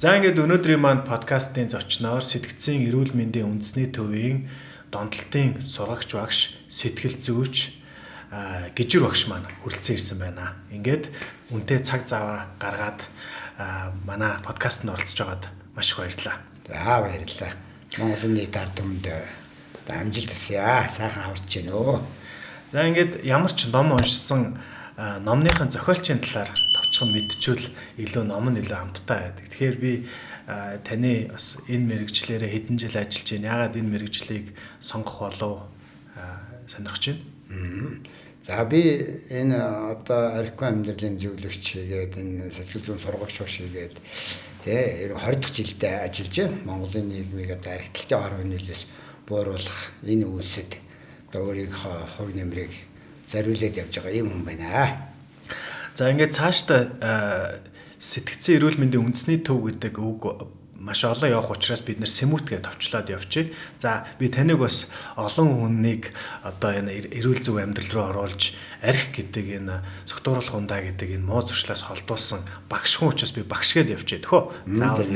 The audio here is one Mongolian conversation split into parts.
За, ингээд өнөөдрийн маань подкастын зочноор сэтгцийн эрүүл мэндийн үндэсний төвийн донтолтын сургагч багш, сэтгэл зүйч Гижир багш маань хүрэлцэн ирсэн байна. Ингээд үнтэй цаг зав гаргаад манай подкастт оролцож байгаад маш их баярлалаа. За, баярлалаа. Монголын нийт ард түмэнд амжилт хүсье. Сайхан хаварч гин өө. За, ингээд ямар ч ном уншсан номныхын зохиолчийн талаар товчхон мэдчихвэл илүү ном нь илүү амттай байдаг. Тэгэхээр би таны бас энэ мэргэжлээрээ хэдэн жил ажиллаж байна? Яагаад энэ мэргэжлийг сонгох болов, сонирхож байна? За, би энэ одоо архигүй амьдралын зөвлөгч хийгээд, энэ сэтгэл зүйн сургагч багш хийгээд тэ 20 дахь жилдээ ажиллаж байна. Монголын нийгмийг одоо архиталтын хор хөнөөлөөс бууруулах энэ үйлсэд одоо өөрийнхөө хувь нэмрийг зориулаад явж байгаа юм хүн байна. За, ингээд цаашдаа сэтгцийн эрүүл мэндийн үндэсний төв гэдэг үг маш олон явах учраас бид нэр сэмүүтгээ товчлоод явчих. За, би таныг бас олон хүнийг одоо энэ эрүүл зөв амьдрал руу оруулж, арх гэдэг энэ согтууруулах ундаа гэдэг энэ муу зуршлаас холдуулсан багш хүн учраас би багш гээд явчих төхөө. Заавал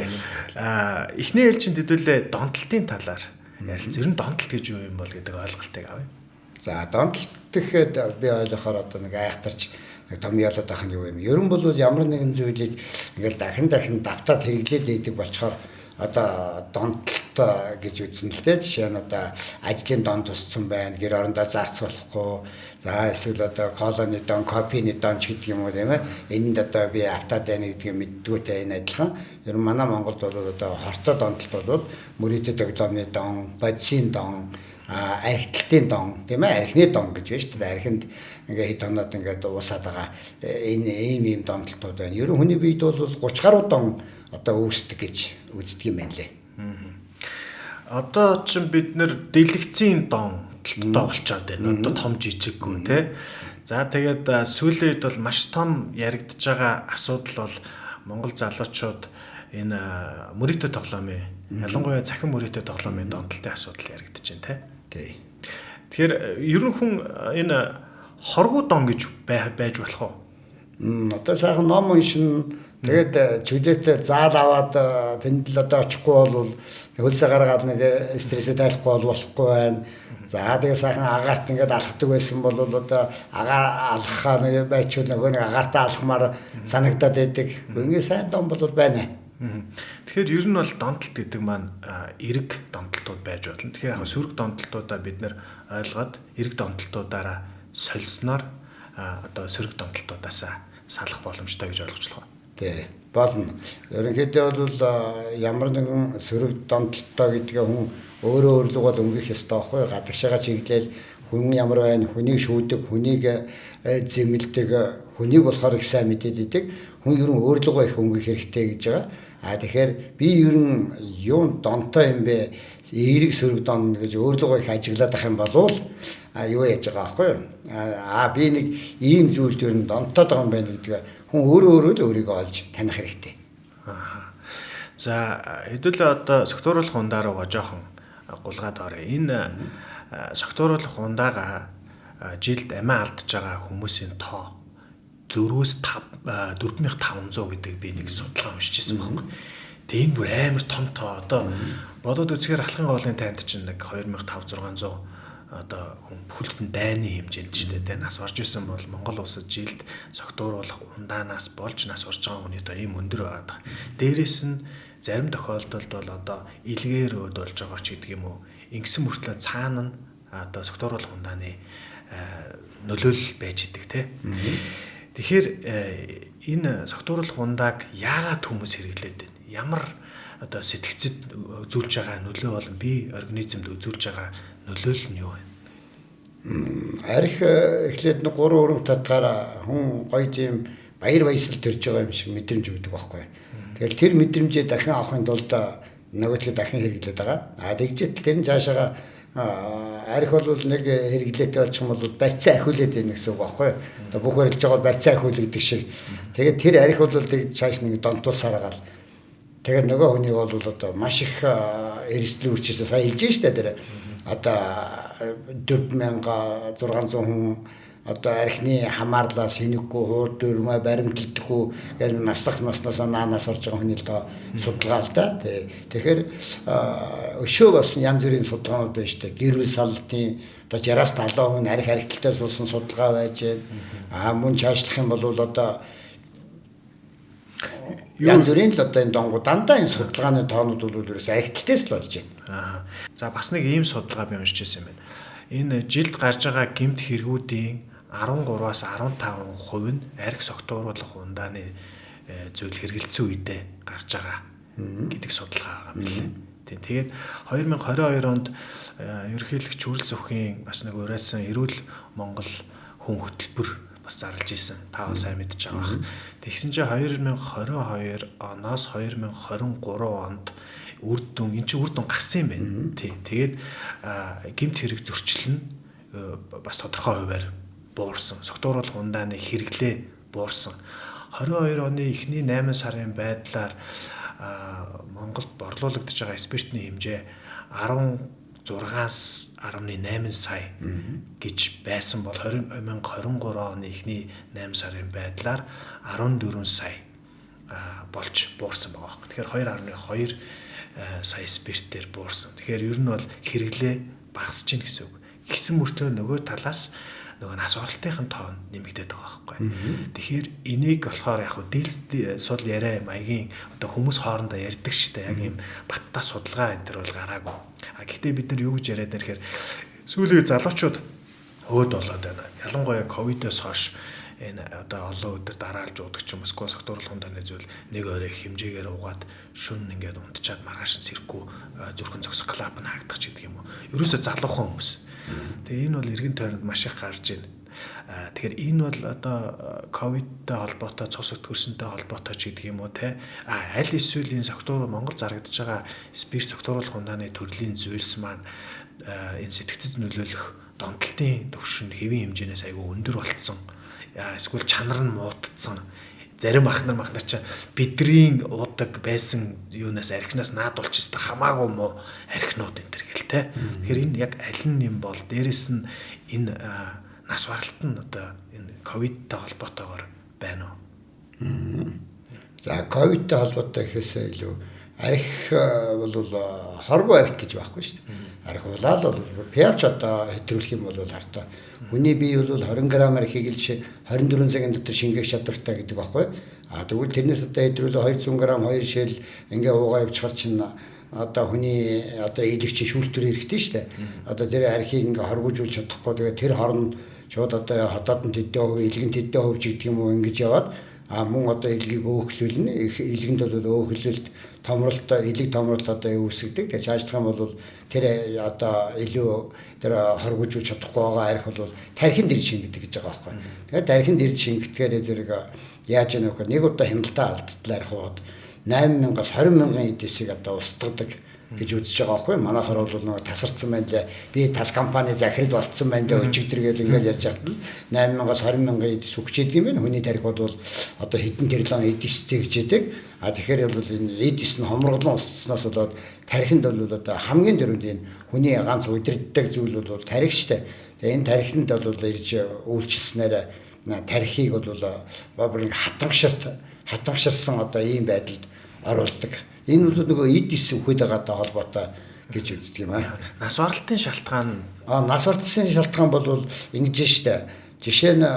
эхний ээлжинд хэдүүлээ донтолтын талаар ярилцсан. Ер нь донтолт гэж юу юм бол гэдэг ойлголтыг авъя. За, донтолт гэхэд би ойлгохоор одоо нэг айхтарч нэг томьёолоод байх нь юу юм. Ер нь бол ямар нэгэн зүйлийг ингээл дахин дахин давтаад хэрэглээд байдаг болчоор одоо донтолт гэж үзнэ л дээ. Жишээ нь одоо ажлын дон тусцсан байна, гэр орондоо зарц болохгүй. За, эсвэл одоо колоны дон, копины дон ч гэдэг юм уу, тийм ээ. Энэнд одоо би автаад байна гэдгийг мэддгүүтэй энэ адилхан. Ер нь манай Монголд бол одоо хортой донтолт бол мөрөөдө тоглоомны дон, бодисын дон, архиталтын дон, тийм ээ, архины дон гэж байна шүү дээ. Архинд ингээ хэд хоноод ингээд уусаад байгаа энэ ийм ийм донтолтууд байна. Ер нь хүний биед бол 30 гаруй дон одоо үүсдэг гэж үздэг юм байна лээ. Одоо чинь бид нэр дэлгэцийн донтолттой болчоод байна. Одоо том жижиггүй те. За, тэгээд сүүлийн үед бол маш том яригдж байгаа асуудал бол Монгол залуучууд энэ мөрөөдө тоглоомын, ялангуяа цахим мөрөөдө тоглоомын донтолтын асуудал яригдж байна те. Тий. Тэгэхээр ер нь хүн энэ хоргуу дон гэж байж болох уу? Одоо сайхан ном уншина. Тэгээд чөлөөтэй заал аваад тэнд л одоо очихгүй бол хөлсөө гаргаад нэг стрессээ тайлахгүй бол болохгүй байна. За, тэгээ сайхан агаарт ингээд алхдаг байсан бол одоо агаар алхахаа нэг байчвал нөгөө нэг агаартай алхмаар санагдаад байдаг. Ингээ сайн дон бол байна. Тэгэхээр ер нь бол донтолт гэдэг маань эерэг донтолтууд байж болно. Тэгэхээр яг сөрөг донтолтуудаа бид нэр ойлгоод эерэг донтолтуудаараа сольсноор одоо сөрөг донтолтуудаас салах боломжтой гэж ойлгож байна. Тий, болно. Ерөнхийдөө бол ямар нэгэн сөрөг донтолттой гэдгээ хүн өөрөө өөрлөгөө өнгөх ёстой байхгүй. Гадагшаага чиглээл хүн ямар байна, хүнийг шүүдэг, хүнийг зэмлдэг, хүнийг болохоор их сайн мэдээд идэг. Хүн ер нь өөрлөгөө их өнгөх хэрэгтэй гэж байгаа. А тэгэхээр би ер нь юун донтой юм бэ? Эерэг сөрөг дон гэж өөрлөгөө их ажиглаад ах юм болвол юу яаж байгаа байхгүй юу? А би нэг ийм зүйлд ер нь донтоод байгаа юм байна гэдгээ хүн өөрөө өөрөө л өөрийгөө олж таних хэрэгтэй. Аа. За, хэдүүлээ одоо согтууруулах ундаа руугаа жоохон гулгаад оръё. Энэ согтууруулах ундаагаа жилд амиа алдж байгаа хүмүүсийн тоо 4-5 4500 гэдэг би нэг судалгаа уншиж ирсэн байхгүй. Тэгээ энэ бүр амар том тоо. Одоо бодоод үзэхээр алхын гоолын танд чинь нэг 2500 600 одоо хүн бүхэлдэн дайны хэмжээнд ч гэдэг нас орж исэн бол Монгол улсад жилд согтууруулах ундаанаас болж нас орж байгаа хүний тоо ийм өндөр байгаа. Дээрээс нь зарим тохиолдолд бол одоо илгээр өөд болж байгаа ч гэдэг юм уу. Ингэсэн мөртлөө цаана нь одоо согтууруулах ундааны нөлөөлөл байж идэг те. Тэгэхээр энэ согтууруулах ундааг яагаад хүмүүс хэрэглээд байна? Ямар одоо сэтгцэд үзүүлж байгаа нөлөө болон бие организмд үзүүлж байгаа нөлөөлөл нь юу вэ? Арх эхлээд нэг 3 өрөм татгаараа хүн гоё тийм баяр баясгал төрж байгаа юм шиг мэдрэмж өгдөг байхгүй. Тэгэл тэр мэдрэмжээ дахин авахын тулд нөгөөдхөө дахин хэрэглээд байгаа. А тэгжээд тэр нь цаашаага арх бол нэг хэрэглээтэй болчих юм бол барьцаа ахиулээд байна гэсэн үг байхгүй. Одоо бүх барилж байгаа барьцаа ахиулагддаг шиг. Тэгээд тэр арх бол тэг цааш нэг донтуулсаар байгаа л. Тэгээд нөгөө хүнийг бол одоо маш их эрсдэл үүсчихсэн. Сая хэлж штэ тэр одоо 4600 хүн одоо архины хамаарлаас хинэггүй хуур дүрмээ баримталдаггүй гэл наслах наснаас наанаас орж байгаа хүний л доо судалгаа л да. Тэгэхээр өшөө бас янз бүрийн судалгаанууд байна шүү дээ. Гэр бүл саллтын одоо 60-аас 70% нь арх архиталтай суусан судалгаа байж байна. Аа мөн чаашлах юм бол одоо янз бүрийн л одоо энэ донгуу дандаа энэ судалгааны тоонууд бол ерөөс архиталтээс л болж байна. Аа. За бас нэг ийм судалгаа би уншиж байсан юм байна. Энэ жилд гарч байгаа гэмт хэрэгүүдийн 13-аас 15% нь арх согтууруулах ундааны зүйл хэрэгэлцсэн үедээ гарч байгаа гэдэг судалгаа байгаа юм лээ. Тийм. Тэгээд 2022 онд ерөнхийлөгч Хүрэл зүхийн бас нэг уриалсан эрүүл Монгол хүн хөтөлбөр бас зарлж исэн. Та бас сайн мэдж байгаа бах. Тэгсэн чинь 2022 оноос 2023 онд үр дүн эн чинь үр дүн гарсан юм байна. Тийм. Тэгээд гэмт хэрэг зөрчил нь бас тодорхой хувиар буурсан. Согтууруулах ундааны хэрэглээ буурсан. 22 оны эхний 8 сарын байдлаар Монголд борлуулагдаж байгаа спиртний хэмжээ 16-аас 10.8 сая гэж байсан бол 2023 оны эхний 8 сарын байдлаар 14 сая болж буурсан байгаа байхгүй. Тэгэхээр 2.2 сая спиртээр буурсан. Тэгэхээр ер нь бол хэрэглээ багасж гин гэсэн үг. Гэсэн мөртлөө нөгөө талаас нөгөө нас оролтын тоон нэмэгдээд байгаа байхгүй. Тэгэхээр энийг болохоор яг хөө дийл сул яриа маягийн одоо хүмүүс хоорондоо ярьдаг штэ яг ийм баттай судалгаа энэ төр бол гараагүй. А гэхдээ бид нар юу гэж яриад байна гэхээр сүүлийн залуучууд өөд болоод байна. Ялангуяа ковидоос хойш энэ одоо олон өдөр дараалж уудаг ч юм уу согтууруулах ундааны зүйл нэг орой хэмжээгээр уугаад шүн ингээд унтчаад маргааш нь сэрэхгүй зүрхэн зогсох клап нь хаагдах ч гэдэг юм уу. Ерөөсө залуухан хүмүүс. Тэгээ энэ бол эргэн тойронд маш их гарч байна. Тэгэхээр энэ бол одоо ковидтай холбоотой, цус өтгөрсөнтэй холбоотой ч гэдэг юм уу те. А аль эсвэл энэ согтуур Монгол зарагдаж байгаа спирт согтууруулах ундааны төрлийн зүйлс маань энэ сэтгцэд нөлөөлөх донтолтын түвшин хэвийн хэмжээнээс айгүй өндөр болцсон. Эсвэл чанар нь муудцсан. Зарим ах нар чинь бидний уудаг байсан юунаас архинаас наадуулчихсан хамаагүй муу архинууд энэ төр гэл те. Тэгэхээр энэ яг аль нь юм бол дээрэс нь энэ нас баралт нь одоо энэ ковидтай холбоотойгоор байна уу? За ковидтай холбоотой гэхээсээ илүү арх бол хоргүй арх гэж байхгүй шүү дээ. Арх улаал бол pH одоо хэтрүүлэх юм бол хартаа. Хүний бие бол 20 г архийг л 24 цагийн дотор шингээх чадвартай гэдэг байхгүй. А тэгвэл тэрнээс одоо хэтрүүлээ 200 г 2 шил ингээ уугаа явчихар чинь одоо хүний одоо илэг чинь шүүлтүр хэрэгтэй шүү дээ. Одоо тэр архийг ингээ хоргожуулж чадахгүй тэгээ тэр хорн шууд одоо хотоод нь тэдэн хувь, илгэн тэдэн хувь ч гэдэг юм уу ингэж яваад а мөн одоо илгийг өөхлүүлнэ. Илгэнд бол өөхлөлт, томролт, илэг томролт одоо үүсгдэг. Тэгээ цаашлах юм бол тэр одоо илүү тэр хоргожуулж чадахгүй байгаа арх бол тархинд ирж шингэдэг гэж байгаа байхгүй. Тэгээд тархинд ирж шингэтгэхээр зэрэг яаж яах вэ? Нэг удаа хяналтаа алдтлаа арх ууд 8000-аас 20,000 эдисийг одоо устгадаг гэж үзэж байгаа байхгүй. Манайхаар бол нөгөө тасарсан байна лээ. Би тас компани захирал болцсон байна лээ өчигдөр гэл ингээл ярьж байхад л 8000-аас 20,000 эдис үгчээд юм байна. Хүний тарих бол одоо хэдэн триллион эдистэй гэж яддаг. А тэгэхээр бол энэ эдис нь хомроглон устснаас болоод тархинд бол одоо хамгийн дөрөнд энэ хүний ганц удирддаг зүйл бол тарих штэ. Тэгээ энэ тархинд бол ирж үйлчилснээр тархийг бол бүр нэг хатангширсан одоо ийм байдалд оруулдаг. Энэ бол нөгөө эд ис үхээд байгаатай холбоотой гэж үздэг юм аа. Нас баралтын шалтгаан нас баралтын шалтгаан бол ингэж штэ. Жишээ нь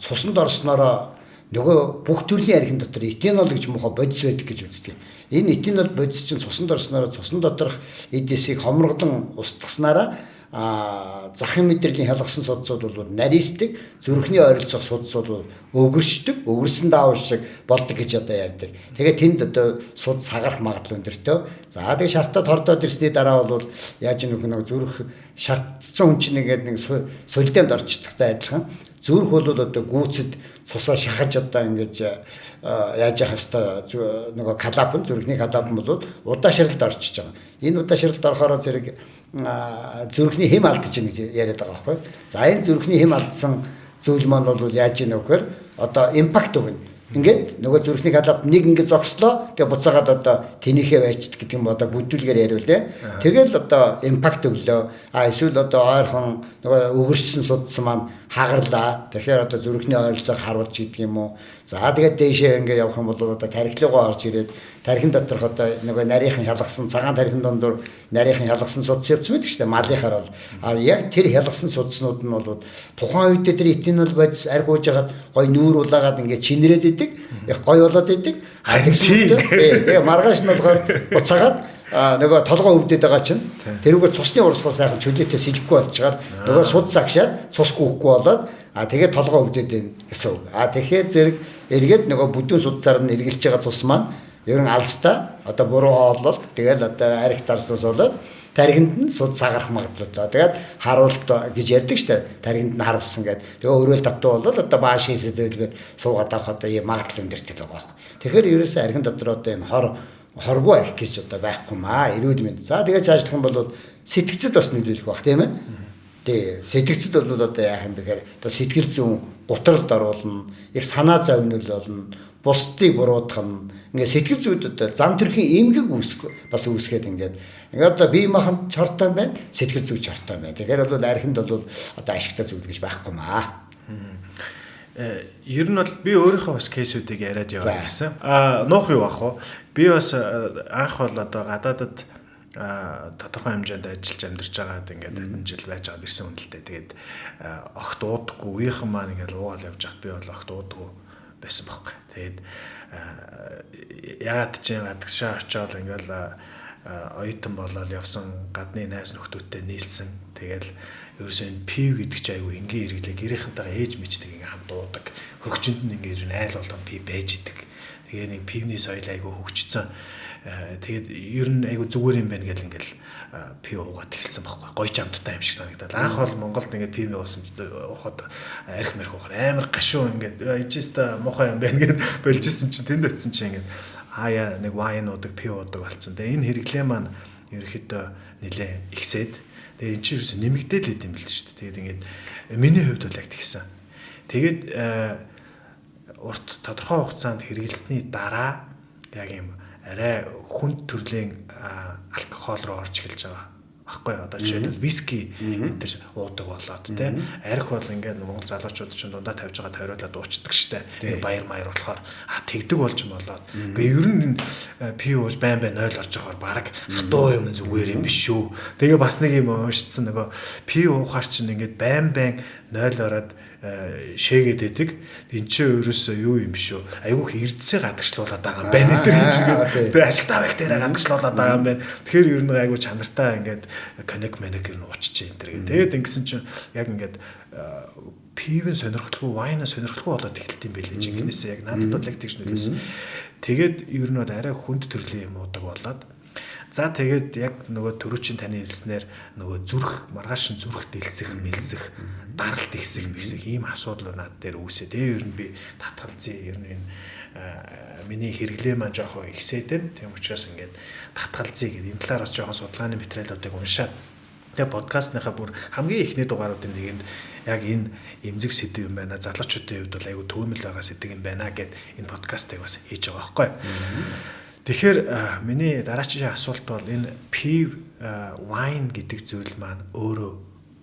цуснд орсноороо нөгөө бүх төрлийн архин дотор этанол гэж муухай бодис байдаг гэж үздэг. Энэ этанол бодис чинь цуснд орсноороо цусан доторх эд исийг хомроглон устгаснараа захын мэдрэлийн хялгасан судсууд бол наристдаг, зүрхний ойролцоох судсууд бол өвгөрчдөг, өвгөрсөн даавал шиг болдог гэж одоо ярьдаг. Тэгээд тэнд одоо суд сагарах магадлал өндөртэй. За тэгээд шартаад хордоод ирсний дараа бол яаж нөх нэг зүрх шартцсан хүн чинь ингээд нэг сулданд орчдогтой адилхан. Зүрх бол одоо гүйцэд цусаа шахаж одоо ингэж яаж яах хэвээр нөгөө калапан зүрхний калапан бол удаашралд орчиж байгаа. Энэ удаашралд орохороо зэрэг зүрхний хэм алдаж байна гэж яриад байгаа байхгүй. За энэ зүрхний хэм алдсан зүйл маань бол яаж ийнэ вэхээр одоо импакт өгнө. Ингээд нөгөө зүрхний халаап нэг ингээд зогслоо. Тэгээ буцаагаад одоо тэнийхээ байчд гэдэг юм одоо бүдүүлгээр яриул те. Тэгэл одоо импакт өглөө. А эсвэл одоо ойрхон нөгөө өгөрчсөн судсан маань хагарлаа. Тэгэхээр одоо зүрхний ойролцоог харуулж гэдэг юм уу. За тэгээд дээшээ ингээд явах юм бол одоо тархилуугаа орж ирээд тархин доторх одоо нөгөө нарийнхан хялгасан цагаан тархин дундуур нарийнхан хялгасан судас явцсан байдаг шүү дээ. Малынхаар бол а яг тэр хялгасан судснууд нь бол тухайн үедээ тэр этанол бодис арх ууж хагаад гой нүүр улаагаад ингээд чинрээд идэг. Их гой болоод идэг. Харин тийм. Тэгээ маргааш нь болохоор буцаагаад нөгөө толгой өвдөд байгаа чинь тэрүүгээр цусны урсгал сайхан чөлөөтэй сэлэхгүй болчихоор нөгөө суд сагшаад цус гүйхгүй болоод а тэгээд толгой өвдөд байна гэсэн үг. А тэгэхээр зэрэг эргээд нөгөө бүдүүн судсаар нь эргэлж байгаа цус маань ер нь алстаа одоо буруу хооллолт тэгэл одоо арх дарснаас болоод тархинд нь суд сагарах магадлалтай. Тэгээд харуулт гэж ярьдаг штэ. Тархинд нь харавсан гэдэг. Тэгээ өрөөл татуу бол одоо бааш хийсэ зөөлгээд суугаад авах одоо ийм магадлал өндөртэй л байгаа байхгүй. Тэгэхээр ерөөсөө архин дотор одоо энэ хоргүй арх гэж одоо байхгүй маа. Эрүүл мэнд. За тэгээд цаашлах юм бол сэтгцэд бас нөлөөлөх бах тийм ээ. Тий, сэтгцэд бол одоо яах юм бэ гэхээр одоо сэтгэл зүйн гутралд оруулна, их санаа зовнил болно, бусдыг буруутгах нь. Ингээд сэтгэл зүйд одоо зам төрхийн эмгэг үүсэх бас үүсгээд ингээд одоо бие маханд чортой байна, сэтгэл зүй чортой байна. Тэгэхээр бол архинд бол одоо ашигтай зүйл гэж байхгүй маа. Ер нь бол би өөрийнхөө бас кейсүүдийг яриад яваа гэсэн. Нуух юу ах вэ? Би бас анх бол одоо гадаадад тодорхой хэмжээнд ажиллаж амьдарч байгаад ингээд хэдэн жил байж байгаад ирсэн хүн л дээ. Тэгээд огт уудаггүй үеийнхэн маань ингээд уугаал явж байхад би бол огт уудаггүй байсан байхгүй. Тэгээд ягаад ч юм гадагшаа очиод ингээд оюутан болоод явсан гадны найз нөхдүүдтэй нийлсэн. Тэгэл ерөөсөө энэ пив гэдэг чинь айгүй энгийн хэрэглээ. Гэрийнхэнтэйгээ ээж мэждэг ингээ хамт уудаг. Хөргөчөнд нь ингээ айл болгон пив байж идэг. Тэгээ нэг пивний соёл айгүй хөгжсөн. Тэгээд ер нь айгүй зүгээр юм байна гэл ингээл пив уугаад эхэлсэн байхгүй. Гоё ч амттай юм шиг санагдаад. Анх бол Монголд ингээд пив уусан уухад арх мэрх уухад амар гашуу ингээд ичээстэ муухай юм байна гэд болж исэн чинь тэнд очисон чинь ингээд хаяа нэг вайн уудаг, пив уудаг болсон. Тэгээ энэ хэрэглээ маань ерөөхдөө нэлээ ихсээд тэгээ эн чинь ерөөсөө нэмэгдээд л идэм бэл шүү дээ. Тэгээд ингээд миний хувьд бол яг тэгсэн. Тэгээд урт тодорхой хугацаанд хэрэглэсний дараа яг юм арай хүнд төрлийн алкогол руу орж эхэлж байгаа байхгүй. Одоо жишээлбэл виски энэ төр уудаг болоод те арх бол ингээд монгол залуучууд чинь дундаа тавьж байгаа тойруулаад уучдаг штэ. Баяр маяр болохоор тэгдэг болж болоод. Гэхдээ ер нь пив ууж байн байн 0 орж байгаа баг хатуу юм зүгээр юм биш шүү. Тэгээ бас нэг юм уншицсан нөгөө пив уухаар чинь ингээд байн байн 0 ороод шээгээд байдаг. Энд чинь ерөөсөө юу юм биш үү? Айгүйх эрдэсээ гадагшлуулад байгаа юм байна энэ гэж ингээд тэгээ ашигтай бактериа гадагшлуулад байгаа юм байна. Тэгэхээр ер нь айгүй чанартай ингээд коньяк манек ер нь ууччих энэ төр гэ. Тэгээд ингэсэн чинь яг ингээд пивэн сонирхолгүй, вайн сонирхолгүй болоод эхэлт юм байлээ жинхнээсээ яг надад бол яг тэгж нөлөөсөн. Тэгээд ер нь бол арай хүнд төрлийн юм уудаг болоод. За тэгээд яг нөгөө төрүүчийн таны хэлснээр нөгөө зүрх маргааш нь зүрх дэлсэх, мэлсэх, даралт ихсэх, мэгсэх ийм асуудал над дээр үүсээ. Тэгээ ер нь би татгалзъя. Ер нь энэ миний хэрэглээ маань жоохон ихсээд байна. Тийм учраас ингээд татгалзъя гэдэг энэ талаар бас жоохон судалгааны материалуудыг уншаад тэгээ подкастныхаа бүр хамгийн эхний дугааруудын нэгэнд яг энэ эмзэг сэдв юм байна. Залуучуудын хувьд бол айгүй төөмөл байгаа сэдв юм байна гэд энэ подкастыг бас хийж байгаа байхгүй. Тэгэхээр миний дараагийн асуулт бол энэ пив, вайн гэдэг зүйл маань өөрөө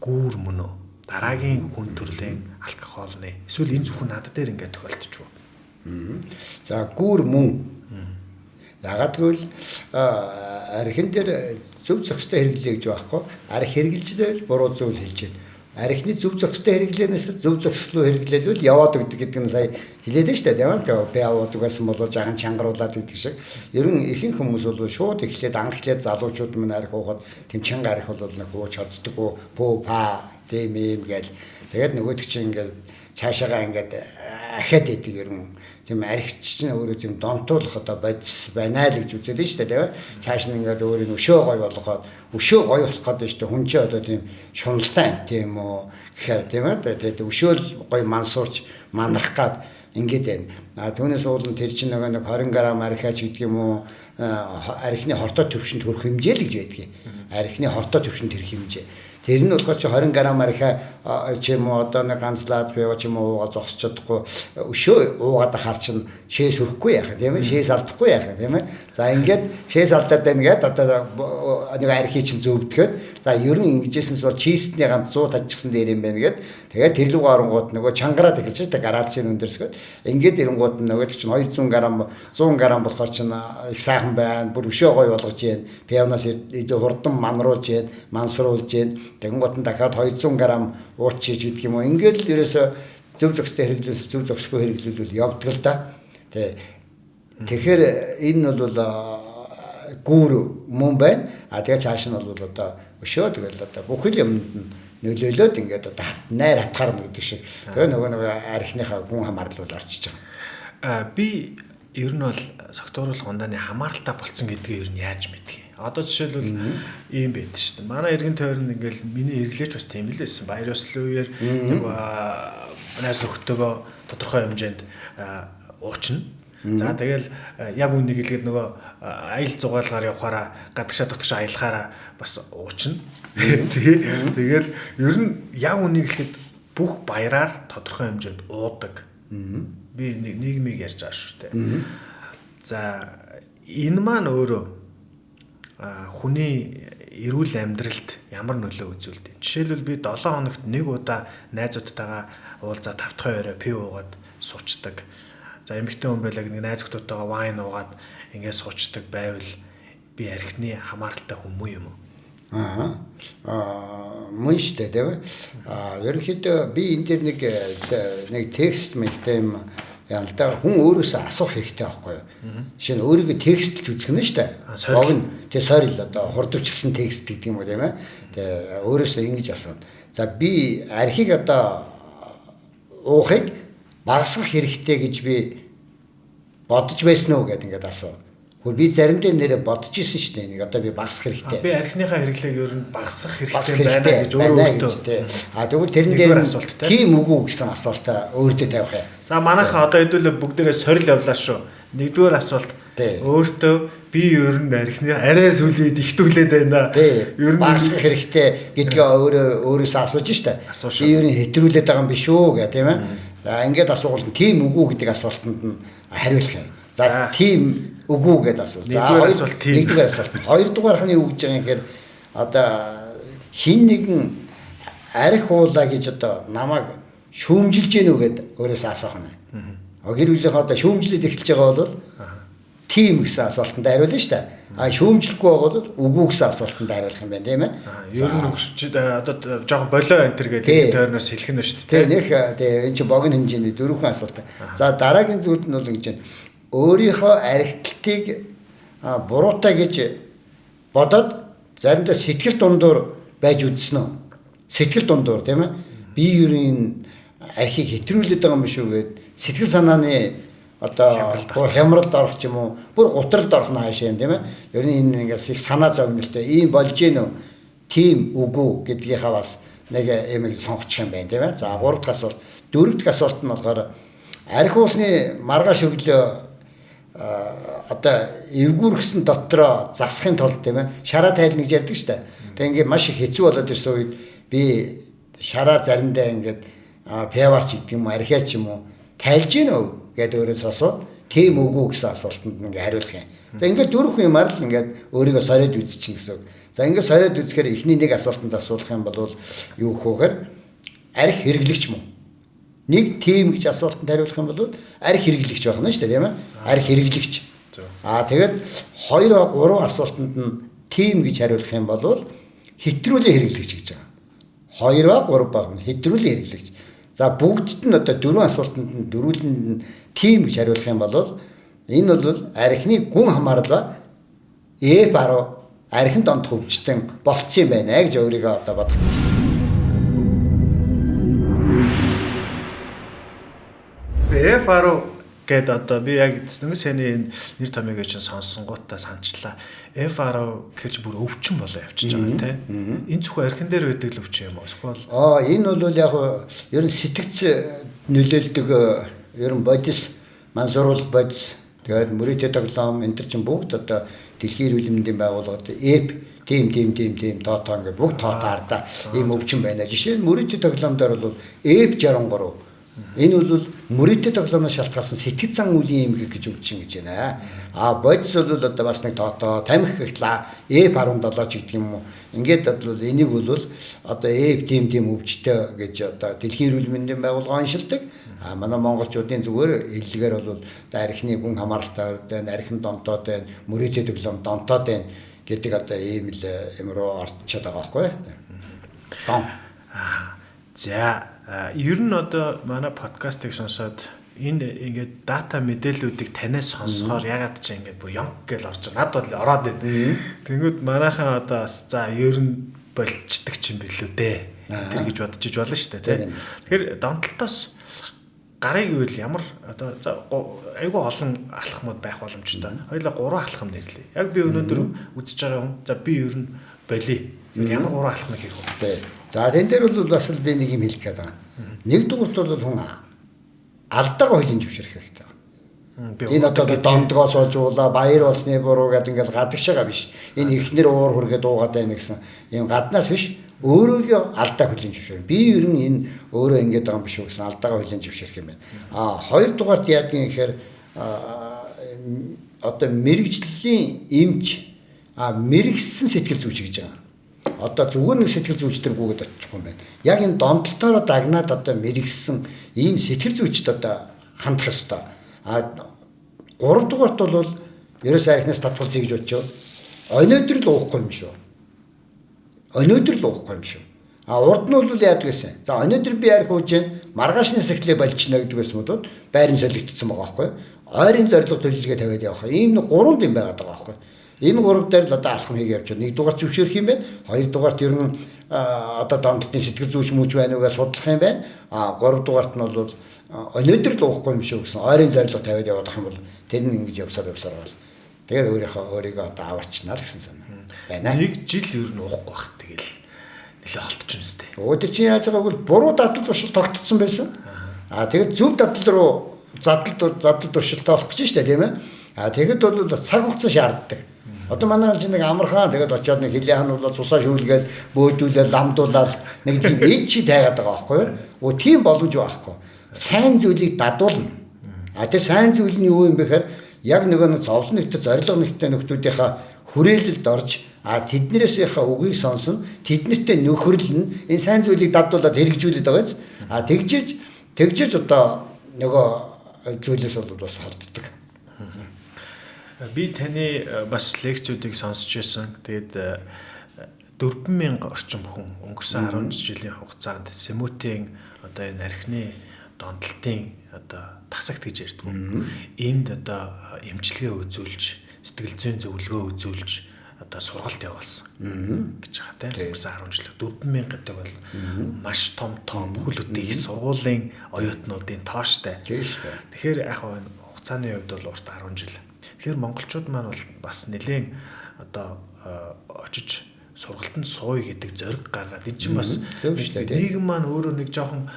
гүүр мөн үү? Дараагийн хүн төрлийн алкогольны эсвэл энэ зөвхөн надад дээр ингээд тохиолдож юу? За гүүр мөн. Ягаад гэвэл архин дээр зөв зохистой хэрэглэе гэж байхгүй. Арх хэрэглэжлээ буруу зүйл хэлж байна. Архины зөв зохистой хэрэглээнээс зөв зохислоо хэрэглээлвэл яваад өгдөг гэдэг нь сая хэлээд нь шүү дээ. Тийм ээ. Би аваадаг байсан бол жаахан чангаруулад гэдэг шиг. Ер нь ихэнх хүмүүс бол шууд эхлээд анх эхлээд залуучууд минь арх уухад тэм чанга арх бол нэг хууч чаддаггүй пөө па тийм юм гээл. Тэгээд нөгөөдөг чинь ингээд цаашаагаа ингээд ахиад идэг ер нь тийм архич чинь өөрөө тийм донтуулах одоо бодис байна л гэж үзээд нь шүү дээ тийм ээ. Цааш нь ингээд өөрөө өшөө гоё болгоод өшөө гоё болох гэдэг шүү дээ. Хүн чинь одоо тийм шуналтай юм тийм үү гэхээр тийм ээ. Тэгээд өшөөл гоё мансуурч манрах гад ингээд байна. А түүнээс уулын тэр чинь нөгөө нэг 20 г архиач гэдэг юм уу архины хортой төвшөнд хүрэх хэмжээ л гэж байдгийг. Архины хортой төвшөнд хүрэх хэмжээ. Тэр нь болохоор чи 20 г архиа ч юм уу одоо нэг ганц лаз пиво ч юм уу уугаа зогсож чадахгүй өшөө уугаад ахаар чинь шээс өрөхгүй яах тийм ээ, шээс алдахгүй яах тийм ээ. За ингээд шээс алдаад байна гээд одоо нэг архи чинь зөвдөхөд за ер нь ингэжсэнс бол чистний ганц 100 тажчихсан дээр юм байна гээд тэгээд тэр луг оронгууд нөгөө чангараад эхэлж шүү дээ, гараалсын өндөрсгөөд ингээд ирэнгууд нөгөө чинь 200 г 100 г болохоор чинь их сайхан байна, бүр өшөө гоё болгож яэн, пианоос илүү хурдан манруулж яэн, мансруулж яэн, тэгэнгүүт нь дахиад 200 г уучиж гэдэг юм уу. Ингээд л ерөөсөө зөв зохистой хэрэглүүл, зөв зохисгүй хэрэглүүл явдаг л да. Тэгэхээр энэ бол гүүр мөн байна. А тэгээ цааш нь бол одоо өшөө тэгэл одоо бүхэл юмд нь нөлөөлөөд ингээд одоо найр хатгаар гэдэг шиг. Тэгээ нөгөө архиныхаа гүн хамаарлал орчиж байгаа. Би ер нь бол согтууруулах ундааны хамааралтай болцсон гэдгийг ер нь яаж мэдэх юм? Одоо жишээлбэл ийм байд шүү дээ. Манай эргэн тойронд ингээл миний хэрэглээч бас тийм л байсан. Баяр ёслолын үеэр нэг найз нөхдөдөө тодорхой хэмжээнд уучна. За тэгэл яг үнийг хэлгээд нөгөө аял зугаалгаар явахаараа гадагшаа дотгошоо аялахаараа бас уучна. Тэгэл ер нь яг үнийг хэлэхэд бүх баяраар тодорхой хэмжээнд уудаг. Би нийгмийг ярьж байгаа шүү дээ. За энэ маань өөрөө хүний эрүүл амьдралд ямар нөлөө үзүүлдэг? Жишээлбэл би 7 хоногт нэг удаа найзуудтайгаа уулзаад 5 дахь орой пив уугаад суучдаг. За эмэгтэй хүн байлаа нэг найз нөхдөдтэйгээ вайн уугаад ингээд суучдаг байвал би архины хамааралтай хүн муу юм уу? Аа. Мөн шүү дээ, тийм ээ. Ерөнхийдөө би энэ дээр нэг текст мэгтэй юм яа л да, хүн өөрөөсөө асуух хэрэгтэй байхгүй юу? Жишээ нь өөрийгөө текстлж үзэх нь шүү дээ. Богино тий сорил одоо хурдвчилсан текст гэдэг юм уу, тийм ээ. Тэгээ өөрөөсөө ингэж асууна. За би архийг одоо уухыг багасгах хэрэгтэй гэж би бодож байсан уу гэдээ ингээд асуу. Хөө би заримдаа нэрээ бодож исэн шүү дээ. Нэг одоо би багасгах хэрэгтэй. Би архиныхаа хэрэглээг ер нь багасгах хэрэгтэй байна гэж өөрөө. А тэгвэл тэрэн дээр тийм үгүй гэсэн асуултаа өөртөө тавих юм. За манайхаа одоо хэдүүлээ бүгдээрээ сорил явлаа шүү. Нэгдүгээр асуулт өөртөө би ер нь архины арай сүүлийн үед ихтүүлээд байна. Ер нь багасгах хэрэгтэй гэдгээ өөрөө өөрөөсөө асууж штэ. Би ер нь хэтрүүлээд байгаа юм биш үү гэх тийм ээ. За ингээд асуувал тийм үгүй гэдэг асуултанд нь хариулах юм. За тийм үгүй гэдээ асуу. За нэгдүгээр асуулт тийм. Нэгдүгээр асуулт. Хоёрдугаарх нь юу гэж байгаа юм гэхээр одоо хин нэгэн арх уулаа гэж одоо намайг шүүмжилж гэнэ үү гэд өөрөөсөө асуух нь. Гэр бүлийнхээ одоо шүүмжлээд эхэлж байгаа бол тийм гэсэн асуултанд хариулна шүү дээ. А шүүмжлэхгүй байгаа бол үгүй гэсэн асуултанд хариулах юм байна, тийм ээ. Ер нь одоо жоохон болоо энэ төр гэдэг тойрноос хэлэх нь шүү дээ. Тийм нэг тийм энэ чинь богино хэмжээний дөрвөн асуулт. За дараагийн зүйл нь бол ингэж байна. Өөрийнхөө архиталтыг буруутай гэж бодоод заримдаа сэтгэл дундуур байж үзсэн үү? Сэтгэл дундуур, тийм ээ. Би ер нь архийг хэтрүүлээд байгаа юм биш үү гэд сэтгэл санааны одоо хямралд орох ч юм уу, бүр гутралд орох нь хаашаа юм, тийм ээ. Ер нь энэ ингээс их санаа зовнилтой ийм болж гин үү? Тийм үгүй гэдгийнхаа бас нэг юм сонгочих юм байна, тийм ээ. За гурав дахь асуулт, дөрөв дэх асуулт нь болохоор арх уусны маргааш өглөө одоо эвгүүргсэн дотроо засахын тулд, тийм ээ, шараа тайлна гэж ярьдаг шүү дээ. Тэгээ ингээд маш их хэцүү болоод ирсэн үед би шараа заримдаа ингээд пиаварч гэдэг юм уу, архиар ч юм уу тайлж гин үү гэдээ өөрөөс асуу. Тийм үгүй гэсэн асуултанд ингээд хариулах юм. За ингээд дөрвөн юмар л ингээд өөрийгөө сориод үзчихнэ гэсэн үг. За ингээд сориод үзэхээр эхний нэг асуултанд асуулах юм бол юу гэхээр арх хэрэглэгч мөн. Нэг тийм гэж асуултанд хариулах юм бол арх хэрэглэгч байх нь шүү дээ, тийм ээ. Арх хэрэглэгч. Аа тэгээд 2 3 асуултанд нь тийм гэж хариулах юм бол хэтрүүлэн хэрэглэгч гэж байгаа. 2 ба 3 баг нь хэтрүүлэн хэрэглэгч. За бүгдд нь одоо дөрвөн асуултанд нь дөрвөлөнд нь тийм гэж хариулах юм бол энэ бол архины гүн хамаарал ба F10 архинд ондох өвчтөн болцсон юм байна гэж өөрийгөө одоо бодох. F10 гээд одоо би яг нэг сэний энэ нэр томьёог чинь сонссонгуудаа санчлаа. F10 гэж бүр өвчин болоо явчихж байгаа тийм. Энэ зөвхөн архин дээр байдаг л өвчин юм уу? Эсвэл энэ бол яг ер нь сэтгц нөлөөлдөг ер нь бодис, мансууруулах бодис, тэгээд мөрөөдө тоглоом энэ төр чинь бүгд одоо дэлхийн эрүүл мэндийн байгууллагад F Тийм тийм тийм тийм тоо ингээд бүгд тоотаарда ийм өвчин байна. Жишээ нь мөрийтэй тоглоом дээр бол F63. Энэ бол мөрийтэй тоглоомоос шалтгаалсан сэтгэл зан үлийн эмгэг гэж өвчин гэж байна. А бодис бол одоо бас нэг тоотоо тамхи гэхлаа F17 ч гэдэг юм уу. Ингээд бол энийг бол одоо F тийм тийм өвчтөй гэж одоо дэлхийн эрүүл мэндийн байгууллага оншилдог. А манай монголчуудын зүгээр хэллэгээр бол архины гүн хамааралтай байна, архин донтоод байна, мөрийтэй тоглоом донтоод байна гэдэг одоо ийм л юм руу орчоод байгаа байхгүй. Дон. За ер нь одоо манай подкастыг сонсоод энэ ингээд дата мэдээллүүдийг танаас сонсохоор ягаад ч ингээд бүр ёнк гэл орж байгаа. Над бол ороод байна. Тэнгүүд манайхан одоо бас за ер нь болчдөг ч юм билүү дээ. Тэр гэж бодож болно шүү дээ, тий. Тэгэхээр донтолтоос гарыг гэвэл ямар одоо за айгүй олон алхмууд байх боломжтой. Хоёулаа 3 алхам нэрлэе. Яг би өнөөдөр үзэж байгаа хүн за би ер нь болиё. Ямар 3 алхмыг хийх вэ? Тий. За тэн дээр бол бас л би нэг юм хэлэх гээд байгаа. Нэгдүгürt бол хүн алдаагаа хүлээн зөвшөөрөх хэрэгтэй. Энэ одоо дондгоос олж уулаа, баяр болсны буруу гэдэг ингээл гадагшаага биш. Энэ ихнэр уур хүргээд уугаад байна гэсэн ийм гаднаас биш. Өөрөөгөө алдаа хүлээн зөвшөөр. Би ер нь энэ өөрөө ингэж байгаа юм биш үү гэсэн алдаагаа хүлээн зөвшөөрөх юм байна. А хоёрдугаарт яадаг юм гэхээр одоо мэрэгжлийн эмч мэрэгсэн сэтгэл зүйч гэж байгаа. Одоо зүгээр нэг сэтгэл зүйч төр гүгээд очих юм байна. Яг энэ донтолтоороо дагнаад одоо мэрэгсэн ийм сэтгэл зүйчд одоо хандах ёстой. А гуравдугаарт бол ерөөс архинаас татгалзъя гэж бодчихоо. Өнөөдөр л уухгүй юм шүү. Өнөөдөр л уухгүй юм шүү. А урд нь бол яадаг байсан. За өнөөдөр би арх ууж гэн маргаашны сэхлээ болчихно гэдэг байсан бодод байран солигдсон байгаа байхгүй. Ойрын зорилго төлөвлөгөө тавиад явах. Ийм нэг гурван юм байгаад байгаа байхгүй. Энэ гурав дээр л одоо алхам хийгээ явчих. Нэгдүгээр зөвшөөрөх юм байна. Хоёрдугаарт ер нь одоо донтолтын сэтгэл зүйч мүч байна уу гэж судлах юм байна. А гуравдугаарт нь бол өнөөдөр л уухгүй юм шүү гэсэн ойрын зорилго тавиад явах юм бол тэр нь ингэж явсаар явсаар бол тэгээд өөрийгөө одоо аварчнаа л гэсэн санаа байна. Нэг жил ер нь уухгүй байх тэгэл нэлээ холтож юм сте. Өө тэр чинь яаж байгааг бол буруу дадал туршил тогтцсон байсан. А тэгээд зөв дадал руу задал туршилтаа болох гэж штэ тийм ээ. А тэгэхэд бол цаг хугацаа шаарддаг. Одоо манай чинь нэг амархан тэгээд очиод нэг хилээ хануулаад цусаа шүүлгээл бөөдүүлээд ламдуулаад нэг тийм эд чи тайгаад байгаа байхгүй юу? Өө тийм боломж байхгүй. Сайн зүйлийг дадуулна. А тэр сайн зүйл нь юу юм бэ гэхээр яг нөгөө нэг зовлон нэгтэй зорилго нэгтэй нөхдүүдийнхаа хүрээлэлд орж а тэднэрээсийнхаа үгийг сонсно, тэднэртэй нөхөрлөн энэ сайн зүйлийг дадуулаад хэрэгжүүлээд байгаа биз. А тэгжиж одоо нөгөө зүйлээс бол бас холддог. Би таны бас лекцүүдийг сонсч байсан. Тэгээд 4000 орчим хүн өнгөрсөн 10 жилийн хугацаанд Сэмүтийн одоо энэ архины донтолтын одоо тасагт гэж ярьдаг. Энд одоо эмчилгээ үзүүлж, сэтгэл зүйн зөвлөгөө үзүүлж одоо сургалт явуулсан гэж байгаа тийм. Өнгөрсөн 10 жил 4000 гэдэг бол маш том тоо бүхэл бүтэн их сургуулийн оюутнуудын тоо штэ. Тийм штэ. Тэгэхээр яг хугацааны хувьд бол урт 10 жил. Тэгэхээр монголчууд маань бол бас нэлээд одоо очиж сургалтанд сууя гэдэг зориг гаргаад эн чинь бас нийгэм маань өөрөө нэг жоохон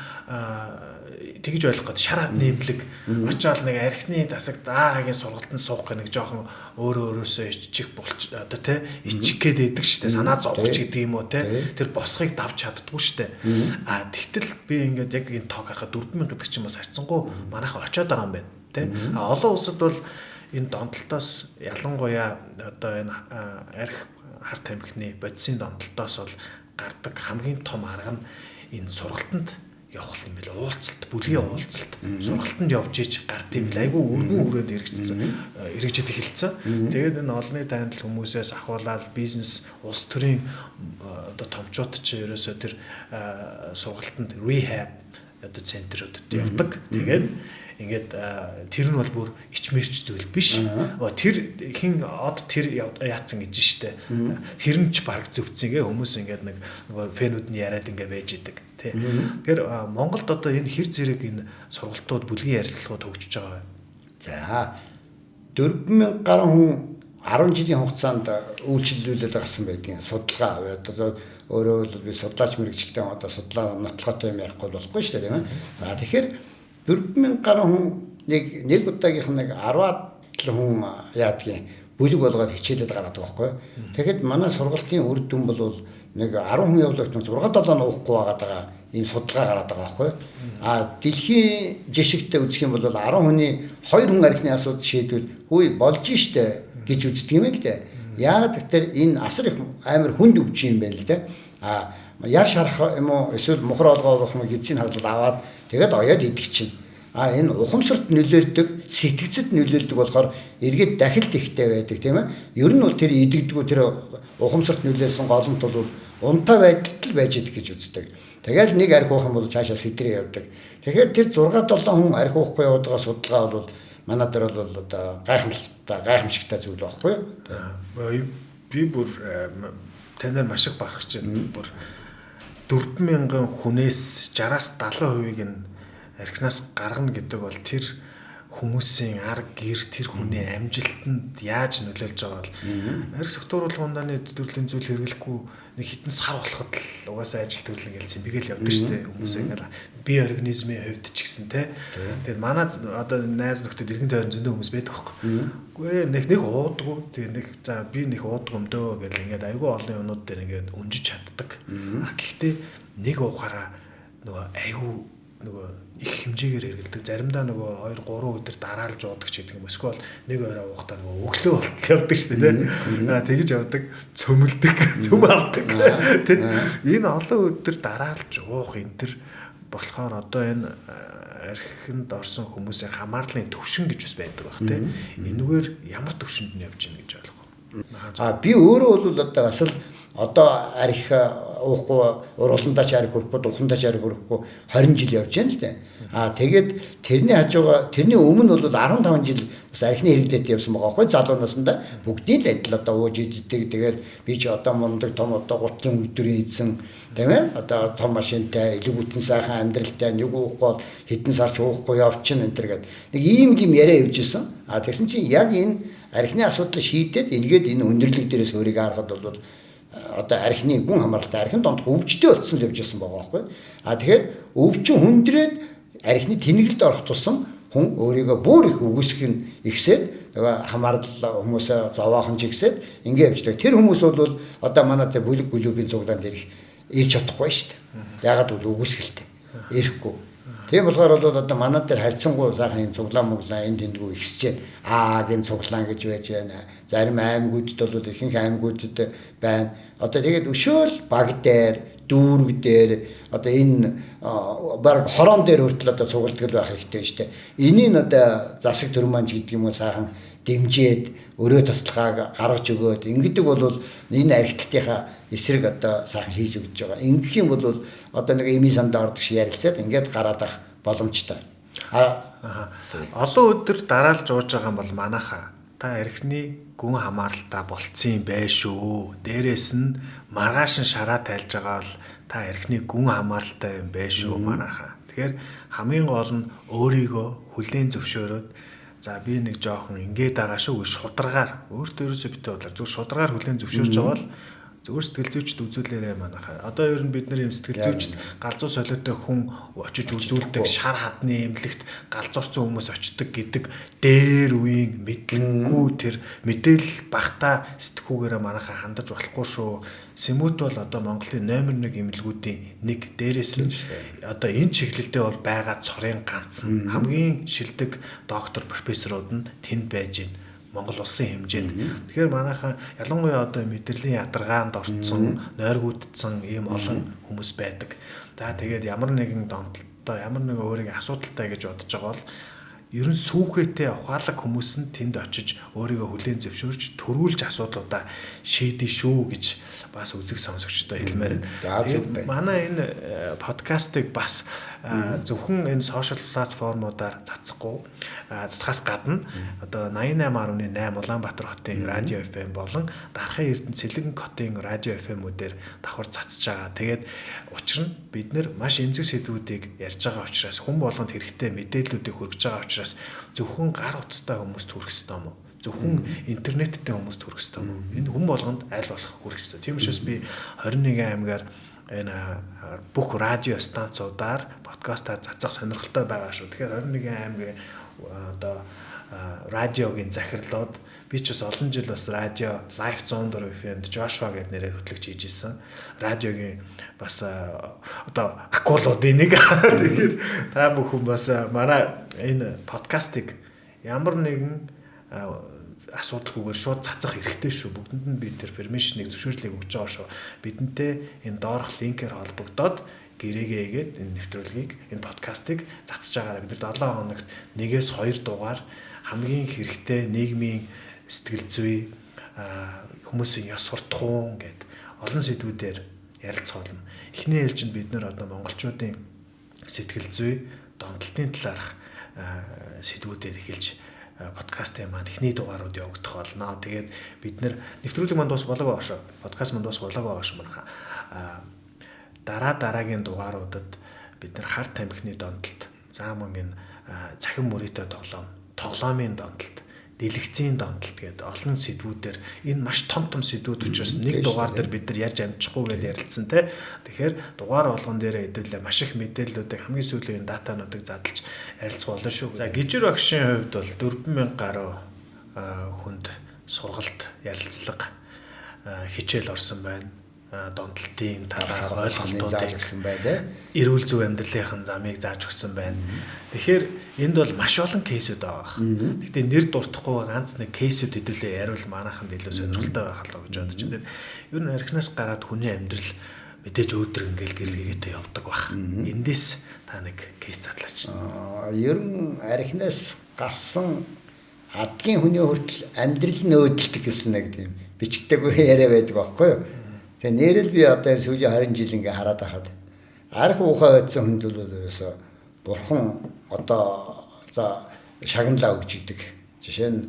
тэгж ойлгох гээд шараад нэмлэг очиод нэг архины тасагт аагагийн сургалтанд суух гэх нэг жоохон өөрөө өөрөөсөө ичих болч одоо тий ичих гээд байдаг штэ санаа зовох ч гэдэг юм уу тий тэр босхийг давж чаддгүй штэ. А тэгтэл би ингээд яг энэ тоог харахад 4000 гэдэг чинь бас харьцангуй манайхан очиод байгаа юм байна тий. А олон улсад бол энэ донтолтоос ялангуяа одоо энэ арх хар тамхины бодисын донтолтоос бол гардаг хамгийн том арга нь энэ сургалтанд явах юм бэл уулзалт, бүлгийн уулзалт, сургалтанд явж иж гард юм бэл айгүй өргөн өрөөнд хэрэгжиж эхэлсэн. Тэгээд энэ олонний танил хүмүүсээс ахуулаад бизнес улс төрийн одоо томчууд чи ерөөсөө тэр сургалтанд rehab одоо центрүүдэд явдаг. Тэгээд ингээд тэр нь бол бүр ичмэрч зүйл биш. Тэр хин од тэр яатсан гэж штэ. Тэр нь ч баг зөвцөн гээ хүмүүс ингээд нэг нөгөө фэнүүд нь яриад ингээд байж идэг тий. Тэгэхээр Монголд одоо энэ хэр зэрэг энэ сургалтууд бүлгийн ярилцлагууд хөгжиж байгаа вэ? За 4000 гаруй хүн 10 жилийн хугацаанд үйлчилүүлээд гарсан байдгийн судалгаа. Одоо өөрөө бол би судлаач мэрэгчлээ одоо судлаа нотлохотой юм ярихгүй болохгүй шүү дээ тийм ээ. За тэгэхээр 4000 гаруй хүн нэг удаагийнх нэг 10 хүн яадгийн бүлэг болгоод хичээлээд гаргадаг байхгүй. Тэгэхэд манай сургалтын үр дүн бол нэг 10 хүн явлагт 6 7 нь уухгүй байгаа ийм судалгаа гараад байгаа байхгүй. А дэлхийн жишгтэй үзэх юм бол 10 хүний 2 хүн архины асуудал шийдвэл хүй болж штэ гэж үздэг юм л дээ. Яагаад гэвэл энэ асар их амар хүнд өвчин юм байна л дээ. А яр шарах юм уу эсвэл мухар олгоо болох юм гэдсийг хадлал аваад тэгээд оёод идэх чинь. А энэ ухамсарт нөлөөлдөг, сэтгцэд нөлөөлдөг болохоор эргээд дахилт ихтэй байдаг, тийм ээ. Ер нь бол тэр идэгдгүү тэр ухамсарт нөлөөлсөн голомт бол унтаа байдалд л байж идэг гэж үздэг. Тэгэл нэг арх уух юм бол цаашаа сэтрээ явдаг. Тэгэхээр тэр 6 7 хүн арх уухгүй яваад байгаа судалгаа бол манай дээр бол одоо гайхамшигтай, гайхамшигтай зүйл байхгүй юу? Би бүр танаар маш их бахархаж байна. Бүр 4000 хүнээс 60-аас 70%-ийг нь архинаас гаргана гэдэг бол тэр хүмүүсийн ар гэр тэр хүний амжилтанд яаж нөлөөлж байгаа бол арх согтууруулах ундааны төрлийн зүйл хэрэглэхгүй нэг хитэн сар болоход л угаасаа ажил төрөл ингээл цэмбигээл явдаг шүү дээ. Хүмүүс ингээл бие организмын хувьд ч гэсэн те. Тэгээд манай одоо найз нөхдөд эргэн тойрон зөндөө хүмүүс байдаг байхгүй. Үгүй ээ нэг нэг уудаггүй. Тэгээд нэг за би нэг уудаг юм дөө гэл ингээд айгүй олон юмнууд дээр ингээд өнжиж чаддаг. А гэхдээ нэг уухаараа нөгөө айгүй нөгөө их хэмжээгээр хэрэгэлдэг. Заримдаа нөгөө 2 3 өдөр дараалж уудаг ч гэдэг юм. Эсвэл нэг орой уухтаа нөгөө өглөө болтол явдаг шүү дээ, тэ. Аа тэгэж явдаг, цөмөлдөг, цөм авдаг. Тэ. Энэ олон өдөр дараалж уух энэ төр болохоор одоо энэ архинд орсон хүмүүсийн хамаарлын төвшин гэж бас байдаг бах, тэ. Энэгээр ямар төвшөнд нь явж гин гэж ойлгох. Аа би өөрөө бол одоо бас л одоо арх уухгүй, урууландаа ч арх өрөхгүй, духандаа ч арх өрөхгүй 20 жил явж байна л дээ. Аа тэгээд тэрний хажууга тэрний өмнө бол 15 жил бас архины хэрэглээтэй явсан байгаа байхгүй залуу насндаа бүгдийн л адил одоо ууж иддэг. Тэгээд би ч одоо мундаг том одоо гутлын үйлдвэрийн эзэн, тийм ээ, одоо том машинтай, элэг бүтэн сайхан амьдралтай, нэг уухгүй хэдэн сарч уухгүй явчихна энэ төр гээд нэг ийм юм яриа явж исэн. Аа тэгсэн чинь яг энэ архины асуудлыг шийдээд эргээд энэ өндөрлөг дээрээс өөрийгөө харахад бол одоо архины гүн хамааралтай архин дондох өвчтэй болсон л явж исэн байгаа байхгүй. А тэгэхээр өвчин хүндрээд архины тэнэгэлд орох тусам хүн өөрийгөө бүр их үгүйсгэх нь ихсээд нөгөө хамаарал хүмүүсээ зовоохон ч ихсээд ингэ явждаг. Тэр хүмүүс бол одоо манай тэр бүлэг клубын цуглаанд ирэх ирж чадахгүй шүү дээ. Ягаад гэвэл үгүйсгэлтэй ирэхгүй. Тийм болохоор бол одоо манай дээр харьцангуй сайхан энэ цуглаан муглаа энэ тэндгүү ихсэж байна. Аа-гийн цуглаан гэж байж байна. Зарим аймагуудад бол ихэнх аймагуудад байна. Одоо тэгээд өшөөл баг дээр, дүүрэг дээр одоо энэ баг хорон дээр хүртэл одоо цугладаг байх хэрэгтэй шүү дээ. Энийг одоо засаг төр маань ч гэдэг юм уу сайхан дэмжиж өрөө тасалгааг гаргаж өгөөд ингэдэг бол энэ архиталтынхаа эсрэг одоо сайхан хийж өгч байгаа. Ингэх юм бол одоо нэг эмийн сандаа ордог шиг ярилцаад ингээд гараад ах боломжтой. Олон өдөр дараалж ууж байгаа юм бол манайхаа та архины гүн хамааралтай болцсон юм байна шүү. Дээрээс нь маргааш нь шараа тайлж байгаа бол та архины гүн хамааралтай юм байна шүү манайхаа. Тэгэхээр хамгийн гол нь өөрийгөө хүлээн зөвшөөрөөд за би нэг жоохон ингээд байгаа шүү гэж шударгаар өөртөө ерөөсөө битээ бодлоо зүгээр шударгаар хүлээн зөвшөөрч байгаа бол зүгээр сэтгэл зүйчд үзүүлээрэй манайхаа. Одоо ер нь бид нар юм сэтгэл зүйчд галзуу солиотой хүн очиж үзүүлдэг, шар хадны эмнэлэгт галзуурсан хүмүүс очдог гэдэг дээр үеийн мэдлэггүй тэр мэдээлэл багтаа сэтгхүүгээрээ манайхаа хандаж болохгүй шүү. Сэмүүд бол одоо Монголын номер 1 эмнэлгүүдийн нэг, дээрээс нь одоо энэ чиглэлдээ бол байгаа цорын ганц нь хамгийн шилдэг доктор профессорууд нь тэнд байж байна. Монгол улсын хэмжээнд. Тэгэхээр манайхаа ялангуяа одоо мэдрэлийн ядаргаанд орцсон, нойргуудсан ийм олон хүмүүс байдаг. За тэгээд ямар нэгэн донтолтой, ямар нэгэн өөрийн асуудалтай гэж бодож байгаа бол ер нь сүүхээтэй ухаалаг хүмүүс нь тэнд очиж өөрийгөө хүлээн зөвшөөрч төрүүлж асуудлуудаа шийдэн шүү гэж бас үзэг сонсогчдоо хэлмээр байна. Тэгээд манай энэ подкастыг бас зөвхөн энэ сошиал платформудаар цацахгүй цацхаас гадна одоо 88.8 Улаанбаатар хотын радио FM болон Дархын Эрдэнэ Цэлгэн хотын радио FM-үүдээр давхар цацж байгаа. Тэгээд учир нь бид нэр маш эмзэг сэдвүүдийг ярьж байгаа учраас хүн болгонд хэрэгтэй мэдээллүүдийг хүргэж байгаа учраас зөвхөн гар утастай хүмүүст хүрэх ёстой юм уу? Зөвхөн интернеттэй хүмүүст хүрэх ёстой юм уу? Энэ хүн болгонд аль болох хүрэх ёстой. Тийм учраас би 21 аймгаар энэ бүх радио станцуудаар подкастаа цацах сонирхолтой байгаа шүү. Тэгэхээр 21 аймгийн Одоо радиогийн захирлууд би ч бас олон жил бас радио Live 104 FM-д Joshua гэдэг нэрээр хөтлөгч хийж исэн. Радиогийн бас одоо акулуудын нэг. Тэгэхээр та бүхэн бас манай энэ подкастыг ямар нэгэн асуудалгүйгээр шууд цацах хэрэгтэй шүү. Бүгдэнд нь би тэр permission-ыг, зөвшөөрлийг өгч байгаа шүү. Бидэнтэй энэ доорх линкээр холбогдоод гэрээгээ игээд энэ нэвтрүүлгийг, энэ подкастыг цацж байгаараа. Бид нар 7 хоногт 1-2 дугаар хамгийн хэрэгтэй нийгмийн сэтгэл зүй, хүмүүсийн ёс суртахуун гэд олон сэдвүүдээр ярилцах болно. Эхний ээлжинд бид нар одоо монголчуудын сэтгэл зүй, донтолтын талаарх сэдвүүдээр эхэлж подкастын маань эхний дугаарууд явагдах болно. Тэгээд бид нар нэвтрүүлэг маань дуус болоог байгаа шүү. Подкаст маань дуус болоог байгаа шүү манайхаа. Дараа дараагийн дугааруудад бид нар хар тамхины донтолт, заа мөн энэ цахим мөрийтэй тоглоом, тоглоомын донтолт, дэлгэцийн донтолт гэдэг олон сэдвүүдээр, энэ маш том том сэдвүүд учраас нэг дугаар дээр бид нар ярьж амжихгүй гэдээ ярилцсан те. Тэгэхээр дугаар болгон дээр хэдүүлээ маш их мэдээллүүдийг, хамгийн сүүлийн датануудыг задлж ярилцах болно шүү. За, Гижир багшийн хувьд бол 4000 гаруй хүнд сургалт, ярилцлага, хичээл орсон байна. Донтолтын талаар ойлголтуудыг зааж өгсөн байна. Эрүүл зөв амьдралынхын замыг зааж өгсөн байна. Тэгэхээр энд бол маш олон case үүд байгаа. Гэхдээ нэр дуртахгүй ганц нэг case үүд хэдүүлээ яриул манайханд илүү сонирхолтой байх болоо гэж бодож байна. Ер нь архинаас гараад хүний амьдрал мэдээж өөдрөг ингээл гэрэлгээтэй явдаг байх. Эндээс та нэг case задлаач. Ер нь архинаас гарсан адгийн хүний хүртэл амьдрал нь өөдөлдөг гэсэн нэг тийм бичгтэйгүй яриа байдаг байхгүй юу? Тэгээ нэрэл би одоо энэ сүүлийн 20 жил ингээ хараад байхад арх уухай байсан хүнд бол ерөөсө бурхан одоо за шагналаа өгч идэг. Жишээ нь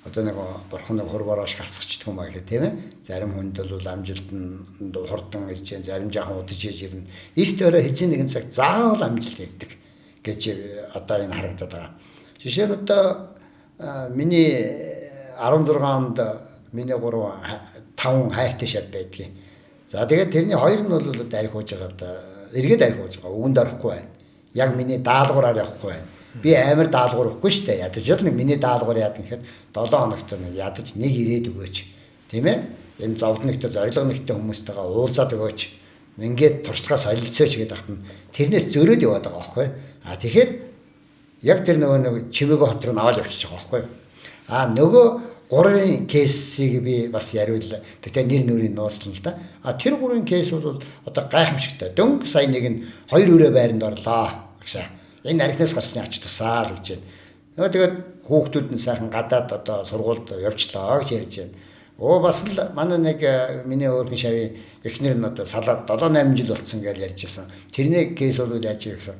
одоо нэг бурхан нэг хур бороош гацчихдаг юм аа гэх тийм ээ. Зарим хүнд бол амжилт нь хурдан ирж जैन, зарим жаахан удаж ээж ирнэ. Эрт орой хэзээ нэгэн цаг заавал амжилт ирдэг гэж одоо энэ харагдаад байгаа. Жишээ нь одоо миний 16 онд миний 3 5 хайртай шав байдгийн. За тэгээд тэрний хоёр нь бол арх ууж байгаад эргээд арх ууж байгаа. Үгэнд орохгүй байна. Яг миний даалгавраар явахгүй байна. Би амар даалгавар өгөхгүй шүү дээ. Ядаж л нэг миний даалгавар яадаг гэхээр 7 хоногт нэг ядаж нэг ирээд өгөөч. Тийм ээ? Энэ зовлон нэгтээ, зорилго нэгтээ хүмүүстэйгээ уулзаад өгөөч. Ингээд туршлагаа солилцооч гэдэг ахтан тэрнээс зөрөөд яваад байгаа байхгүй. А тэгэхээр яг тэр нөгөө нэг чимээгөө хот руу наваал явчихж байгаа байхгүй. А нөгөө гурван case ийг би бас яриул. Тэгтээ нэр нүрийн нууцлан л да. А тэр гурван case бол одоо гайхамшигтай. Дөнгө сая нэг нь хоёр өрөө байранд орлоо. Агшаа. Энэ архинаас гарсны ач тусаа л гэж байна. Нөгөө тэгээд хүүхдүүд нь сайхан гадаад одоо сургуульд явчлаа гэж ярьж байна. Өө бас л манай нэг миний өөрхөн шавийн эхнэр нь одоо салаад 7 8 жил болцсон гэж ярьж байсан. Тэрний case бол яаж гэсэн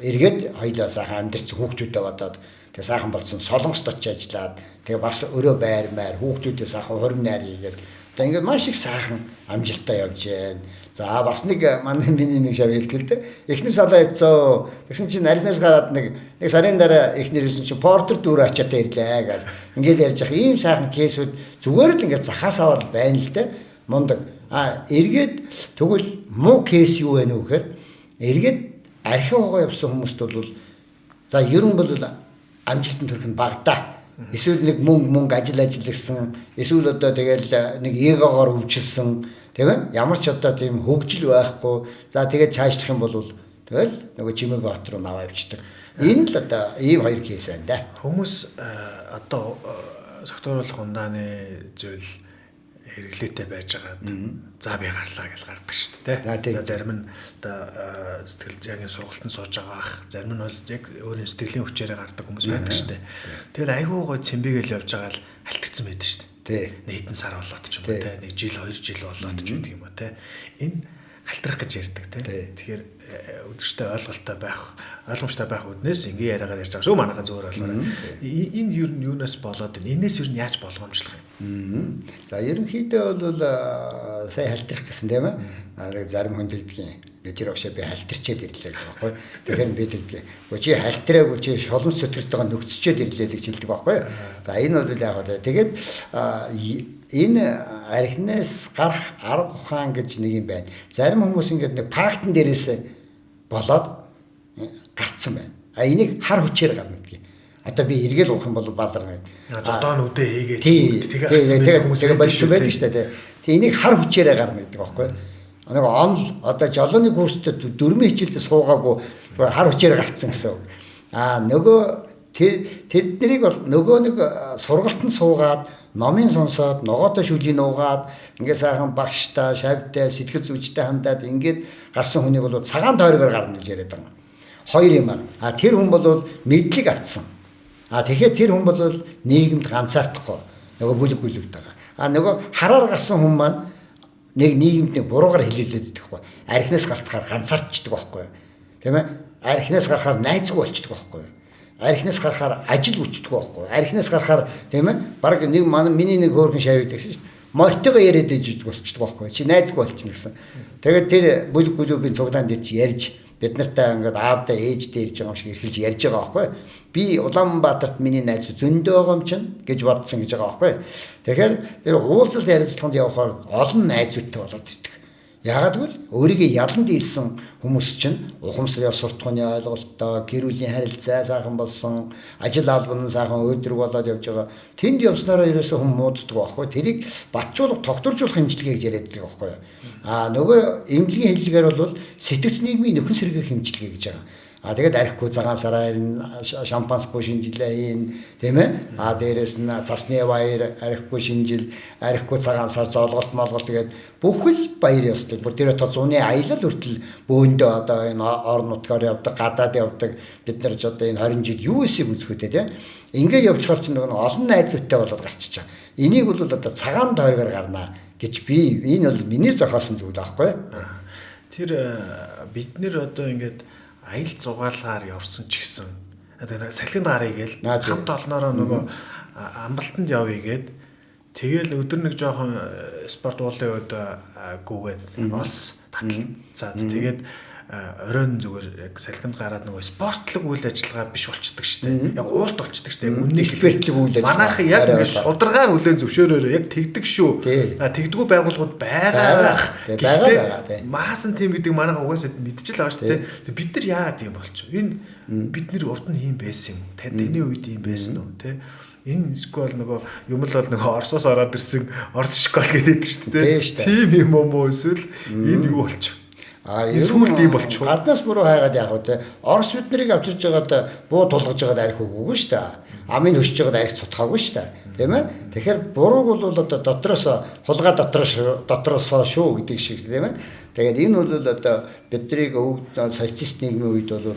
эргээд хоёлаа сайхан амьдэрсэн хүүхдүүдээ бодоод тэгээ сайхан болсон, Солонгост очиж ажиллаад тэгээ бас өрөө байр маяр хүүхдүүдээ сайхан хурим найр хийгээд одоо ингээд маш их сайхан амжилттай явж байна. За бас нэг манай миний нэг шав хэлдэг л дээ. Эхнэр салаа явцсан. Тэгсэн чинь архинаас гараад нэг сарын дараа эхнэр ирсэн чинь портер дүүр ачаатай ирлээ гэж ингээд ярьж байгаа. Ийм сайхан case үүд зүгээр л ингээд захаас аваад байна л дээ. Мундаг. А эргээд тэгвэл муу case юу вэ нүү гэхээр эргээд архи угаа явсан хүмүүст бол за ер нь бол амжилтанд хүрэх нь багадаа. Эсвэл нэг мөнгө ажил ажилласан, эсвэл одоо тэгэл нэг эгогоор өвчлсөн, тийм ээ? Ямар ч одоо тийм хөгжил байхгүй. За тэгээд цаашлах юм бол тэгэл нөгөө чимээгөө хот руу наваа явчихдаг. Энэ л одоо ийм хоёр case байна да. Хүмүүс одоо согтууруулах ундааны зүйл хэрэглээтэй байжгаад за би гарлаа гэж гардаг шүү дээ. За зарим нь одоо сэтгэл зүйн сургалтанд сууж байгаа ах, зарим нь бол яг өөрийн сэтгэлийн хүчээрээ гардаг хүмүүс байдаг шүү дээ. Тэгэл айгүй гой цэмбигээл явж байгаа л халтгцсан байдаг шүү дээ. Нэг хэдэн сар болоод ч юм уу те, нэг жил 2 жил болоод ч гэдэг юм уу те. Энэ халтрах гэж ярьдаг те. Тэгэхээр үзэгчтэй ойлголттой байх, ойлгомжтой байх үүднээс энгийн яриагаар ярьж байгаа шүү манайхан зүгээр ойлгоорой. Энэ ер нь юунаас болоод байна? Энээс ер нь яаж болгоомжлох юм? За ерөнхийдөө бол сая халтрах гэсэн тийм ээ. Зарим хүн тэгдгийн гэжэр багшаа би халтарчээд ирлээ гэх байхгүй. Тэгэхээр би тэгдгийн. Гү чи халтраагүй чи шулам сөтөртэйгээ нөхцөчөөд ирлээ гэж хэлдэг байхгүй. За энэ бол яг вэ. Тэгээд энэ архинаас гарах арга ухаан гэж нэг юм байна. Зарим хүмүүс ингээд нэг фактн дээрээс болоод гарцсан байна. А энийг хар хүчээр гарна гэдгийг. Одоо би эргээл уух юм бол бааларна гэдэг. Зодоо нүдэ хийгээд тэгээ хүмүүс тэгээ болсон байдаг шүү дээ. Тэг энийг хар хүчээрээ гарна гэдэг байхгүй. Нэг онл одоо жолооны курстэй дөрмийн хичээлдээ суугаагүй хар хүчээрээ гарцсан гэсэн үг. Аа нөгөө тэднийг бол нөгөө нэг сургалтанд суугаад номын сонсоод ногоотой шүлийг нуугаад ингээ сайхан багштай, шавьтай, сэтгэл зүйчтэй хандаад ингээд гарсан хүнийг бол цагаан тойрогоор гарна гэж яриад байгаа. Хоёр юм аа. А тэр хүн бол мэдлэг авцсан. А тэгэхээр тэр хүн бол нийгэмд ганцаардахгүй нөгөө бүлэг бүлэгт байгаа. А нөгөө хараар гарсан хүн маань нэг нийгэмд нэг буруугаар хэлүүлээд идэх байхгүй. Архинаас гарцгаар ганцаардчдаг байхгүй. Тийм ээ? Архинаас гарахаар найзгүй болчдөг байхгүй. Архинаас гарахаар ажил бүтдэг байхгүй. Архинаас гарахаар тийм ээ? Бараг нэг манай миний нэг хөөрхөн шавь гэсэн шүү дээ. Мортойгоо яриад ижиж болчдөг байхгүй. Чи найзгүй болчихно гэсэн. Тэгээд тэр бүлэг бүлүүгийн цуглаанд ирж ярьж бид нартай ингээд аавдаа ээждээ ирж байгаа юм шиг эрхэлж ярьж байгаа байхгүй. Би Улаанбаатарт миний найз зөндөө байгаа юм чинь гэж бодсон гэж байгаа байхгүй. Тэгэхээр тэр уулзалт ярилцлаганд явахаар олон найзуудтай болоод ирдэг. Яагаад гэвэл өөрийгөө ялан дийлсэн хүмүүс чинь ухамсар ёс суртахууны ойлголттой, гэр бүлийн харилцаа сайхан болсон, ажил албан сайхан өөдрөг болоод явж байгаа. Тэнд явснараа ерөөсөө хүн мууддаг байхгүй. Тэрийг батжуулах, тогтворжуулах хэмжлэгээ гэж яриад байдаг байхгүй. Аа нөгөө эмнэлгийн хэллэгээр бол сэтгэц нийгмийн нөхөн сэргээх хэмжлэгээ гэж байгаа. А тэгээд архигүй цагаан сараа ирнэ, шампанскгүй шинжилээ хийн, тийм ээ. А дээрэс нь цасны баяр, архигүй шинжил, архигүй цагаан сар, зоолголт молголт тэгээд бүхэл баяр ёслол. Бүр тэр одоо зуны аялал хүртэл бөөндөө одоо энэ орон нутгаар явдаг, гадаад явдаг. Бид нар ч одоо энэ 20 жил юу эсийг үзэх үү те. Ингээд явчихаар ч нөгөө олон найзуудтай болоод гарчиж байгаа. Энийг бол одоо цагаан тойрогоор гарнаа гэж би энэ бол миний зохиосон зүйл аахгүй. Тэр бид нэр одоо ингээд аял зугаалгаар явсан ч гэсэн одоо салхинд гарыг гээл хамт олноороо нөгөө амбалтанд явъя гээд тэгэл өдөр нэг жоохон спорт уулын үед гүгээд олс таталцаад тэгээд оройн зүгээр яг салхинд гараад нөгөө спортлог үйл ажиллагаа биш болчдөг шүү дээ. Яг уулт болчдөг шүү дээ. Яг үнний экспертлэг үйл ажиллагаа. Манайх яг ингэ шударгаар хүлээн зөвшөөрөөр яг тэгдэг шүү. Тэгдэггүй байгууллагууд байгаа. Гэхдээ маасан тим гэдэг манайх угаасаа мэдчихэл байгаа шүү дээ. Бид нар яагаад тийм болчих вэ? Энэ бид нар урд нь ийм байсан юм. Таны үед ийм байсан уу те? Энэ эсвэл нөгөө юм л бол нөгөө Оросоос ороод ирсэн Орос школ гэдэг шүү дээ. Тийм юм уу эсвэл энэ юу болчих? А сүүлд ийм болчих. Гаднаас буруу хайгаад яах вэ те? Орос бид нарыг авчирж байгаад буу тулгаж байгаад арх өгөөгүй шүү дээ. Амын хөшж байгаад арх цутгаагүй шүү дээ. Тийм ээ? Тэгэхээр бурууг бол одоо дотроос хулгай дотроосоо шүү гэдэг шиг тийм ээ. Тэгээд энэ бол одоо бидний өвөг социалист нийгмийн үед бол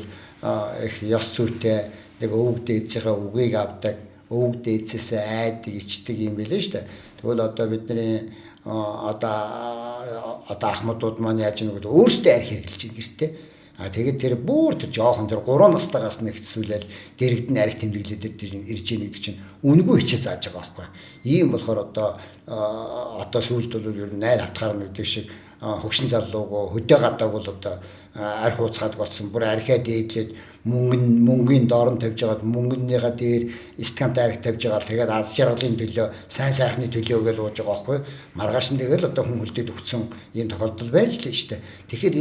их ёс зүйтэй нэг өвөг дээдсийнхээ үгийг авдаг, өвөг дээдсээсээ айдаг, ичдэг юм билээ шүү дээ. Тэгвэл одоо бидний одоо ахмадууд маань яаж нэг өөрсдөө арх хэрглэж байна гэртээ. А тэгээд тэр бүр тэр жоохон тэр 3 настайгаас нэгтсүүлэл дэрэгдэн арх тэмдэглээд ирж ийн гэдэг чинь үнэгүй хичээл зааж байгаа байхгүй. Ийм болохоор одоо сүүлд бол ер нь найр хавтгаар нэгдэг шиг хөгшин залууг хөдөө гадааг бол одоо арх ууцгаад болсон. Бүр архиа дээдлээд мөнгөний доор нь тавьж байгаад мөнгөнийхаа дээр стакантай арх тавьж байгаа. Тэгээд аз жаргалын төлөө, сайн сайхны төлөө гэж ууж байгаа байхгүй. Маргааш нь тэгэл одоо хүн хөлдөд өгсөн ийм тохиолдол байж л шүү дээ. Тэгэхээр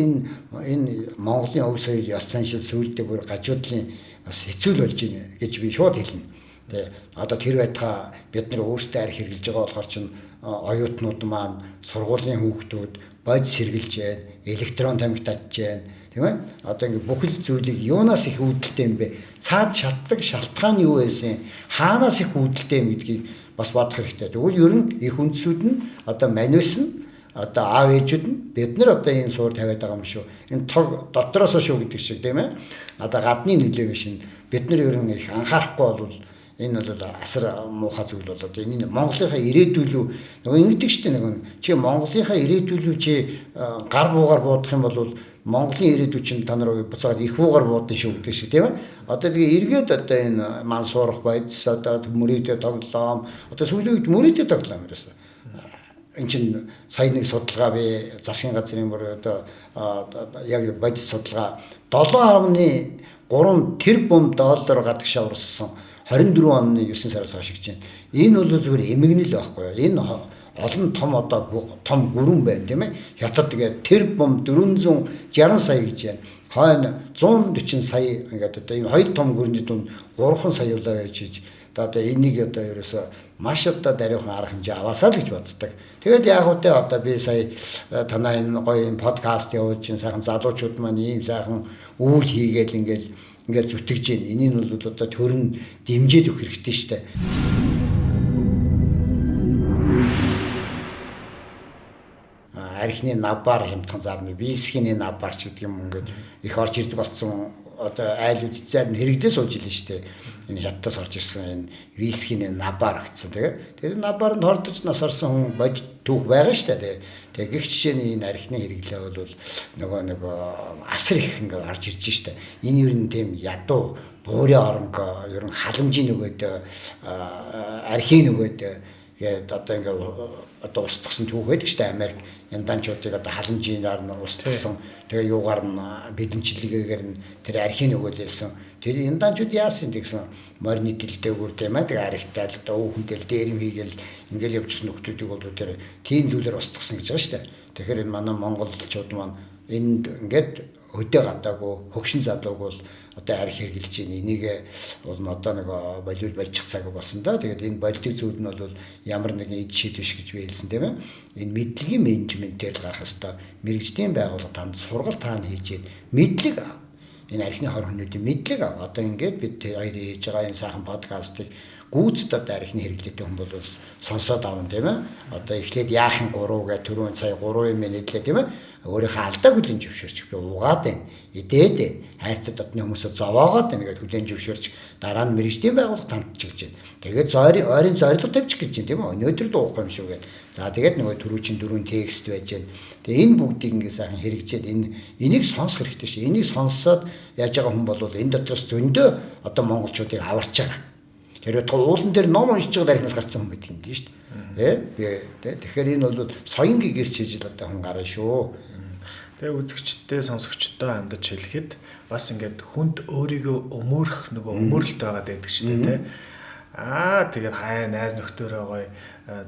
энэ Монголын өв соёл, ёс заншил сүүлдээ бүр гажуудлын бас хэцүү л болж байна гэж би шууд хэлнэ. Тэ одоо тэр байтгаа бид нар өөрсдөө арх хэрглэж байгаа болохоор чинь оюутнууд маань сургуулийн хүүхдүүд бодис сэргэлж байна, электрон тамхи татж байна, тийм ээ? Одоо ингээ бүхэл зүйлийг юунаас их үүдэлтэй юм бэ? Цаад шатдаг шалтгаан юу байсан? Хаанаас их үүдэлтэй юм гэдгийг бас бодох хэрэгтэй. Тэгвэл ер нь их үндсүүд нь одоо мануус нь одоо аав ээжүүд нь бид нар одоо ийм суур тавиад байгаа юм шүү. Энэ тог дотроосоо шүү гэдэг шиг тийм ээ? Одоо гадны нөлөө биш нь бид нар ер нь их анхаарахгүй бол энэ бол асар муухай зүйл болоод энэ Монголынхаа ирээдүйлүү нөгөө ингэдэг шүү дээ нөгөө чи Монголынхаа ирээдүйлүү чи гар буугаар буудах юм бол Монголын ирээдүй чинь та нар буцаад их буугаар буудана шүү гэдэг шиг тийм ээ. Одоо тэгээ эргээд одоо энэ мансуурах бодис одоо мөрөөдөө тоглоом одоо сүүлийн үед мөрөөдөө тоглоом ерөөсөө. Энэ чинь сая нэг судалгаа би засгийн газрын бүр одоо яг бодис судалгаа 7.3 тэрбум доллар гадагшаа урссан 24 оны 9 сараас хойш гэж байна. Энэ бол зүгээр эмгэнэл байхгүй юу? Энэ олон том одоо том гүрэн байна тийм ээ. Хятад тэгээд тэрбум 460 сая гэж байна. Хойно 140 сая ингээд одоо ийм хоёр том гүрний дунд 3 сая улаа байж иж одоо энийг одоо ерөөсө маш одоо даруйхан арга хэмжээ аваасаа л гэж боддог. Тэгээд яг үгүй одоо би сая танай энэ гоё энэ подкаст явуулж чинь сайхан залуучууд маань ийм сайхан үйл хийгээл ингээд зүтгэж байна. Энийг нь бол одоо төр нь дэмжиж өгөх хэрэгтэй шүү дээ. Архины навбар хямдхан зарна, вискиний навбар ч гэдэг юм ингээд их орж ирдэг болсон. Одоо айлууд зарим хэрэгдээ сууж илэн шүү дээ. Энэ хятадаас орж ирсэн энэ вискиний навбар гэсэн тэгээ. Тэр навбарнд хордож нас орсон хүн бодит түүх байгаа шүү дээ. Тэгээ гих жишээний энэ архины хэрэглээ бол нөгөө асар их ингээд орж ирж шүү дээ. Энэ ер нь тийм ядуу буурын оронго ер нь халамжийн нөгөөд архины нөгөөд гээд одоо ингээд одоо устгасан түүх байдаг шүү дээ. Америк яндаанчуудыг одоо халамжийнаар нь устгасан. Тэгээ юугаар нь бэлэнчлэгээр нь тэр архины нөгөөлсэн. Тэр яндаанчууд яасан тэгсэн морины дэлдээгүүр тийм ээ. Тэгээ архитай л одоо өөхөнтэй л дээрэм хийгээл ингээл явчихсан нөхдүүдийг бол тэр тийм зүйлээр устгасан гэж байгаа шүү дээ. Тэгэхээр энэ манай монголчууд маань энд ингээд хөдөө гадаагүй хөгшин залууг бол одоо арх хэрглэж байна. Энийг бол одоо нэг болиул болчих цаг болсон да. Тэгээд энэ болдыг зүйл нь бол ямар нэгэн эд шид биш гэж би хэлсэн тийм ээ. Энэ мэдлэгийн менежментээр л гарах хэвээр мэргэжлийн байгууллага танд сургалт таана хийж мэдлэг ав. Энэ архины хор хөнөөдийн мэдлэг ав. Одоо ингээд бид хоёр хийж байгаа энэ сайхан подкастыг гүйцэд одоо архины хэрэглээтэй хүн бол сонсоод авна тийм ээ. Одоо эхлээд яахын 3 гэх түрүүн сая 3 юм нэтлээ тийм ээ. Өөрийнхөө алдааг хүлээн зөвшөөрч би угаад байна, идээд байна, хайртай дотны хүмүүсээ зовоогоод байна гэдээ хүлээн зөвшөөрч дараа нь мэргэжлийн байгууллага тандчих гэж байна. Тэгээд ойрын зорилго тавьчих гэж байна тийм ээ. Өнөөдөр дуухгүй юм шүү гэдэг. За тэгээд нөгөө түрүүчийн дөрвөн текст байж байна. Тэгээд энэ бүгдийг ингээ сайхан хэрэгжээд энийг сонсох хэрэгтэй шээ. Энийг сонсоод яаж байгаа хүн бол энэ дотроос зөндөө одоо монголчуудыг аварч байгаа. Тэр байтугай уулан дээр ном уншиж байгаа дархинаас гарсан хүн байдаг юм дээ шүү дээ. Би тэгэхээр энэ бол соён гэгэрч хийж л одоо хүн гарна шүү. Тэгээ үзэгчдээ сонсогчдоо хандаж хэлэхэд бас ингээд хүнд өөрийгөө өмөөрөх нөгөө өмөөрөлт байгаад байдаг шүү дээ тэ. Аа тэгээд хаяа найз нөхдөөрөө гоё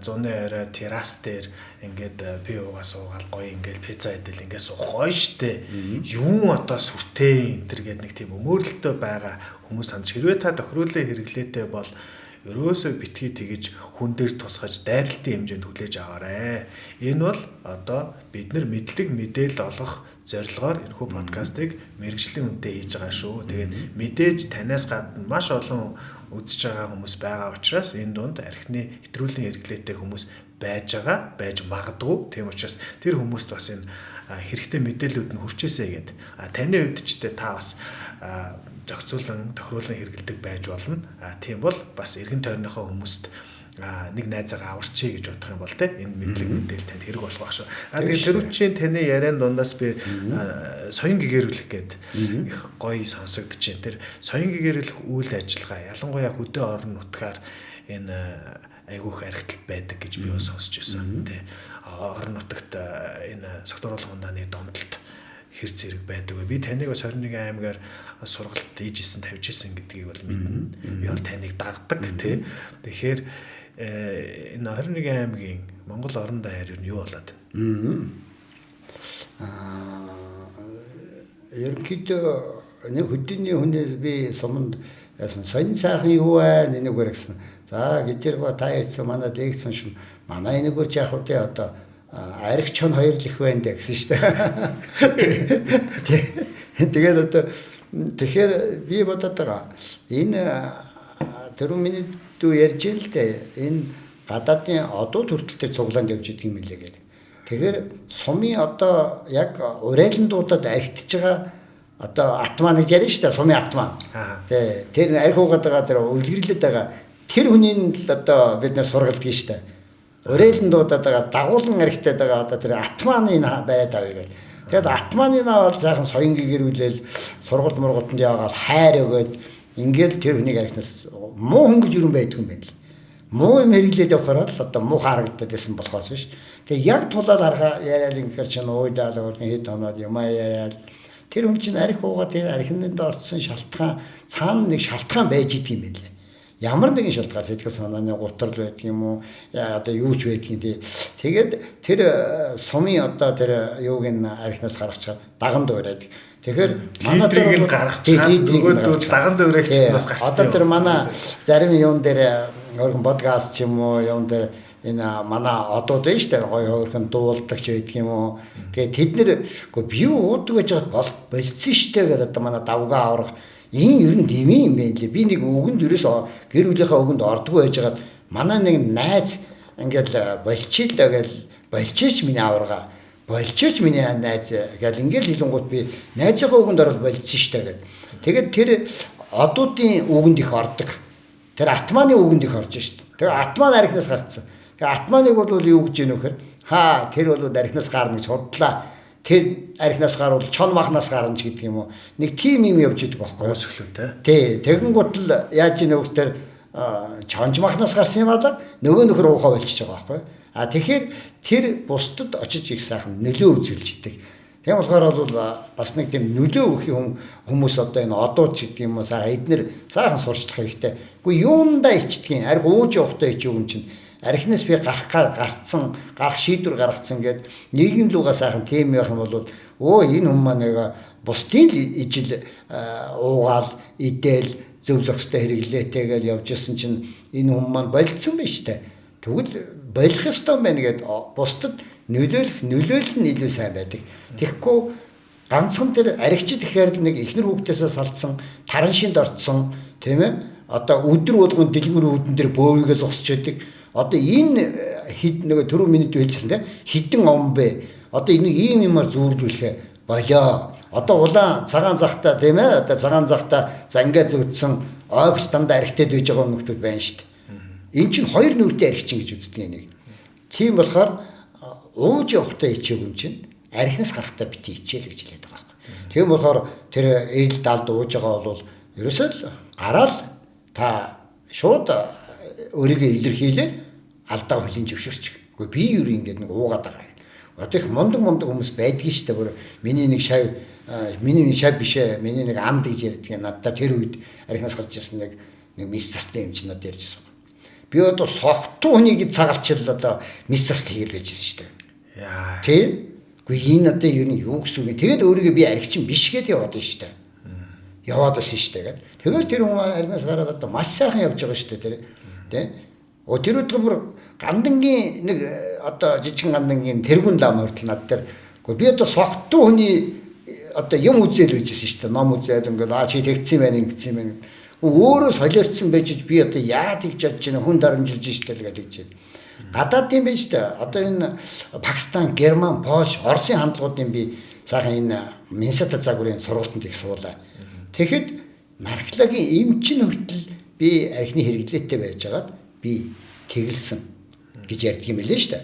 зуны орой террас дээр ингээд пи уугаа суугаал гоё ингээд пицца идэл ингээд суух гоё штэ. Юун одоо сүртэй энэ төр гээд нэг тийм өмөөрөлтөө байгаа хүмүүс хандж хэрвээ та тохируулын хэрэглээтэй бол ерөөсөө битгий тэгэж хүн дээр тусгаж дайралтын хэмжээнд хүлээж аваарэ. Энэ бол одоо бид нар мэдлэг мэдээлэл олох зорилгоор энэхүү подкастыг мэргэжлийн үнэтэй хийж байгаа шүү. Тэгээд мэдээж танаас гадна маш олон үзэж байгаа хүмүүс байгаа учраас энэ дунд архины хэтрүүлэн хэрэглээтэй хүмүүс байж байгаа, байж магадгүй. Тийм учраас тэр хүмүүст бас энэ хэрэгтэй мэдээллүүд нь хүрчээсэй гэд. А таны хувьд ч та бас зохицуулан, тохируулан хэрэглэдэг байж болно. А тийм бол бас эргэн тойрныхоо хүмүүст нэг найзаагаа аварчээ гэж бодох юм бол те энэ мэдлэг мэдээлэл танд хэрэг болох байх шүү. А тэгээд тэрүүчийн таны яриан дундаас би соён гэгэрүүлэх гээд их гоё сонсогдож байна. Тэр соён гэгэрүүлэх үйл ажиллагаа ялангуяа хөдөө орон нутгаар энэ айгүйх архиталт байдаг гэж би сонсч байсан те. Орон нутагт энэ согтууруулах ундааны домдолт хэр зэрэг байдаг вэ? Би таныг бас 21 аймгаар сургалт хийж исэн, тавьж исэн гэдгийг бол мэднэ. Би бол таныг дагдаг тий. Тэгэхээр энэ 21 аймгийн Монгол орон даяар юу болоод байна? Ерөнхийдөө нэг хөдөөний хүнээс би суманд яасан сонин сайхан юу вэ? Энэгээр гэсэн. За гिजэргөө та ирсэн манай лекц уншин. Манай энэгээр ч яах вэ одоо арх чон хоёр л их байна дэ гэсэн шүү дээ. Тэгээд одоо тэгэхээр би бодоод байгаа. Энэ түрүү миний дүү ярьж ин л дээ. Энэ гадаадын одууд хүртэл тэр цуглаанд явж идэг юм лээ гэдэг. Тэгэхээр сумын одоо яг урайлан дуудаад архитж байгаа одоо атман гэж ярина шүү дээ. Сумын атман. Тэ тэр арх уугаад байгаа тэр үлгэрлээд байгаа тэр хүний л одоо бид нар сургалдаг шүү дээ. Урайлан дуудаад байгаа дагуулan архитаад байгаа одоо тэр атманы бариад авъя гэл. Тэгээд атманы навал сайхан соён гэгэрүүлээл сургалт мургалтанд яваагаал хайр өгөөд ингээл тэр хүнийг архинаас муу хүн гэж юу юм байдаг юм байна л. Муу юм хэрэглээд явахаар л одоо муу харагдаад байсан болохоос биш. Тэгээ яг тулаад харахаа яриад ингэхэр чинь уйдаал өргөн хэд хоноод юмаа яриад тэр хүн чинь арх уугаад тэр архинд орсон шалтгаан цаана нэг шалтгаан байж идэг юм байна лээ. Ямар нэгэн шалтгаан сэтгэл санааны гутрал байдаг юм уу? Одоо юу ч байдгийг тий. Тэгээд тэр сумын одоо тэр юуг нь архинаас гаргачихаар даган дуурайдаг. Тэгэхээр манай лидерийг нь гаргачихаар нөгөөдөө даган дуурайгч нь бас гарчдаг. Одоо тэр манай зарим юун дээр өөрхөн подкаст ч юм уу юун дээр энэ манай одууд байна шүү дээ. Гоё хөөрхөн дуулдагч байдаг юм уу. Тэгээ тэд нэр үгүй би юу уудаг гэж болцсон шүү дээ гэдэг одоо манай давгаа аврах энэ ер нь дэмий юм байна лээ. Би нэг үгэнд ерөөс гэр бүлийнхаа үгэнд ордгоо байжгаад манай нэг найз ингээл болчихъя л да гэл болчихч миний аварга болчихч миний найз гэл ингээл хэлэнгуут би найзынхаа үгэнд орол болцсон шүү дээ гэд. Тэгээд тэр одуудын үгэнд их ордог. Тэр атманы үгэнд их орж шүү дээ. Тэр атман архинаас гарцсан. Тэгээ атманыг бол юу гэж яах вэ? Хаа тэр бол архинаас гарна гэж худлаа. Тэр архинаас гарвал чон махнаас гарна ч гэдэг юм уу. Нэг тим юм явж идэг байхгүй юу? Өсөглөө те. Тий, тэгэнгүүт л яаж ийнэ үгтэр чонж махнаас гарсан юм аа нөгөө нөхөр уухаа болчихж байгаа байхгүй юу? А тэгэхээр тэр бусдад очиж их сайхан нөлөө үзүүлж идэг. Тийм болохоор бол бас нэг тийм нөлөө өгөх юм хүмүүс одоо энэ одууд ч гэдэг юм уу сайхан эднэр сайхан сурчлах хэрэгтэй. Үгүй юундаа ичдэг юм. Арх ууж явахдаа ичэв юм чинь архинаас би гарах гарцсан, гарах шийдвэр гаргацсан гэд нийгэм лугаа сайхан тийм байх юм бол өө энэ хүмүүс маань нэг бусдын л ижил уугаал идээл зөв зохистой хэрэглээтэй гэж явж исэн чинь энэ хүмүүс маань болцсон байж тээ. Тэгвэл болох ёстой юм байна гэд бусдад нөлөөлөх нөлөөлөл нь илүү сайн байдаг. Тэгэхгүй ганцхан тэр архичид гэхээр л нэг эхнэр хүүхдээсээ салцсан, таран шинд орцсон, тийм ээ? Одоо өдөр болгон дэлгүүр үүдэн дээр бөөвийгээ зогсож байдаг. Одоо энэ хэд нэг түрүү минут хэлжсэн тийм хідэн ом бэ? Одоо энийг ийм юмар зүүрлүүлэхэ болоо. Одоо улаан цагаан захта тийм ээ? Одоо цагаан захта зангаа зөгдсөн ойвч дандаа архитед байж байгаа хүмүүс байна шүү дээ. Энэ чинь хоёр нүртэй архичин гэж үздэг энийг. Тийм болохоор ууж явахдаа ичээг юм чинь архинаас гарахдаа бити ичээл гэж хэлээд байгаа байхгүй. Тийм болохоор тэр эрэл далд ууж байгаа бол ерөөсөө л гараал та шууд өөрийгөө илэрхийлээд алдаа хөлийн зөвшөөрч. Үгүй би юу ингээд нэг уугаад байгаа юм. Одоо их мундаг мундаг хүмүүс байдгийн шүү дээ. Бүр миний нэг шав миний нэг шав биш ээ. Миний нэг анд гэж ярьдаг. Надад тэр үед архинаас гарч ирсэн нэг мис цасны юм чинь надад ярьж ирсэн. Би одоо согтуу хүнийг цагалчил одоо мис цаст хийгээд байж ирсэн шүү дээ. Яа. Тэ? Үгүй энэ одоо юу гэсэн үг юм. Тэгээд өөрийгөө би архичин биш гэдээ яваад байна шүү дээ. Яваад байсан шүү дээ гэд. Тэгэл тэр хүн архинаас гараад одоо маш сайхан явж байгаа шүү дээ тэр. Тэ? О тэр өдөр бүр гандангийн нэг одоо жижигэн гандангийн тэргүүн лам хүртэл над дээр үгүй би одоо согтуу хүний одоо юм үзэл байжсэн шүү дээ. Ном үзээд ингээл аа чи тэгсэн байх ингэсэн юм байна. Өөрөө солиорцсон байж би одоо яа тэгж бодож байна хүн дарамжилж штэ л гэж хэлж байна. Гадаадын байж штэ одоо энэ Пакистан, Герман, Польш, Оросын хандлагуудын би сайхан энэ Минсата загварын сургалтанд их суулаа. Тэгэхэд наркологийн эмчин хүртэл би архины хэрэглээтэй байжгаад би тэгэлсэн гэж ярьдаг юм лээ штэ.